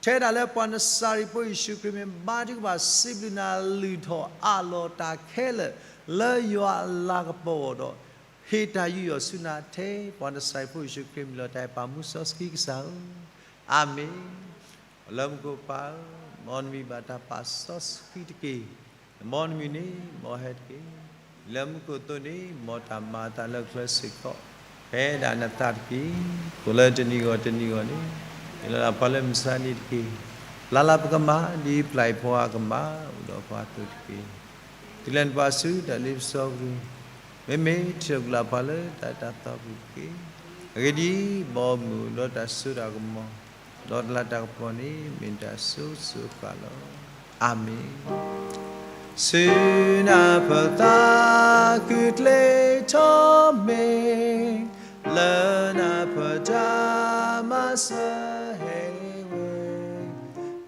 ထဲဒၣ်လၢပှၤနစၤရ့းဖိယ့ၣ်ၡူးခရံာ်မ့ၢ် ဘါထုကဖၣ်စံးဘျုးနၤ လုၢ်ထီၣ်အးလီၤတၢ်ခဲလၢာ် လၢယွၤအလၤကပီၤအဂီၢ်ဒီး ဟ့ၣ်တၢ်ယူးယီၣ်ဆူနၤထဲ ပှၤနစၤရ့းဖိယ့ၣ်ၡူးခရံာ်မံၤလီၤ. တၢ်အဲၣ်ပာ်မူစီဆှံကစၢ်ဧၢ, အၤမ့ၣ်. လၢမူခိၣ်ပၢ်ဧၢ, မ်နမံၤဘၣ်တၢ်ပာ်စီဆှံတက့ၢ်. မ်နမုၢ်န့ၣ် မ်ဟဲတက့ၢ်. လၢမူခိၣ်အသိးန့ၣ် မ်တၢ်မၤအသးလၢကျဲစ့ၢ်ကီး ဖဲဒၣ်နသးတက့ၢ်. ကိၣ်လၢတနံၤဂီၢ်တနံၤဂီၢ်န့ၣ် ဟ့ၣ်လီၤဒၣ်ပှၤလၢမုၢ်ဆါနံၤတက့ၢ်. ပျၢ်လၢပကမၢ် ဒ်ပျၢ်အံၤပှၤကမၢ် အိၣ်ဒီးပှၤအသိးတက့ၢ်. တုၤလၢနပှၤဆူတၢ်လ့ပစီကရူၢ်, မ့မ့ၢ်ထုးကွံာ်လၢပှၤလၢတၢ်အဲၣ်တၢ်သီပူၤတက့ၢ်. အဂ့ၢ်ဒ်အံၤ, မ်အမုာ်ဒီးတၢ်စိတၢ်ကမီၤ, ဒီးတလးတၢ်ကပီၤန့ၣ် မ့ၢ်တၢ်စိစိဃၣ်လီၤ. အၤမ့ၣ်. ဆူနၢ်ပၢၢ်သးခုကျဲထီၣ်မ့ၢ်, လၢနၢ်ပၢၢ်တၢ်မၤစၢၤဟဲဝဲ,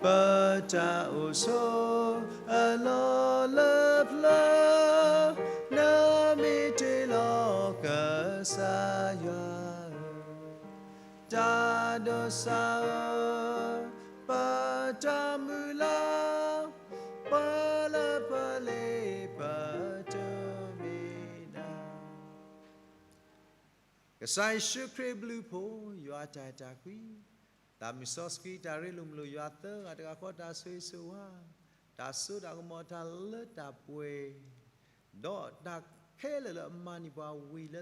ပတၢ်အိၣ်ဆိးအလီၢ်လၢပျၢၤ, နမ့ၢ်တ့လီၤကစၢ်ယွၤဧၢ တၢ်ဒိးစၢ်ဧၢ, ပတၢ်မုၢ်လၢ်, ပှၤလၢပလ့ပတမ့ၢ်ဒၣ်. ကစၢ်ယ့ၣ်ၡူးခရံာ်ဘျုးဖှိၣ်, ယွၤတၢ်အဲၣ်တၢ်ကွံ, သးမုၢ်စီဆှံတၢ်ရ့လိာ်မုာ်လိာ်ယွၤသၢဂၤတဂၤဃီ တၢ်ဆိၣ်ဂ့ၤဆိၣ်ဝါ, တၢ်စိတၢ်ကမီၤ တၢ်လၢတၢ်ပှဲၤ, ဒီးတၢ်ခဲလၢာ်လၢအမၤန့ၢ်ပှၤဝံၤလၢ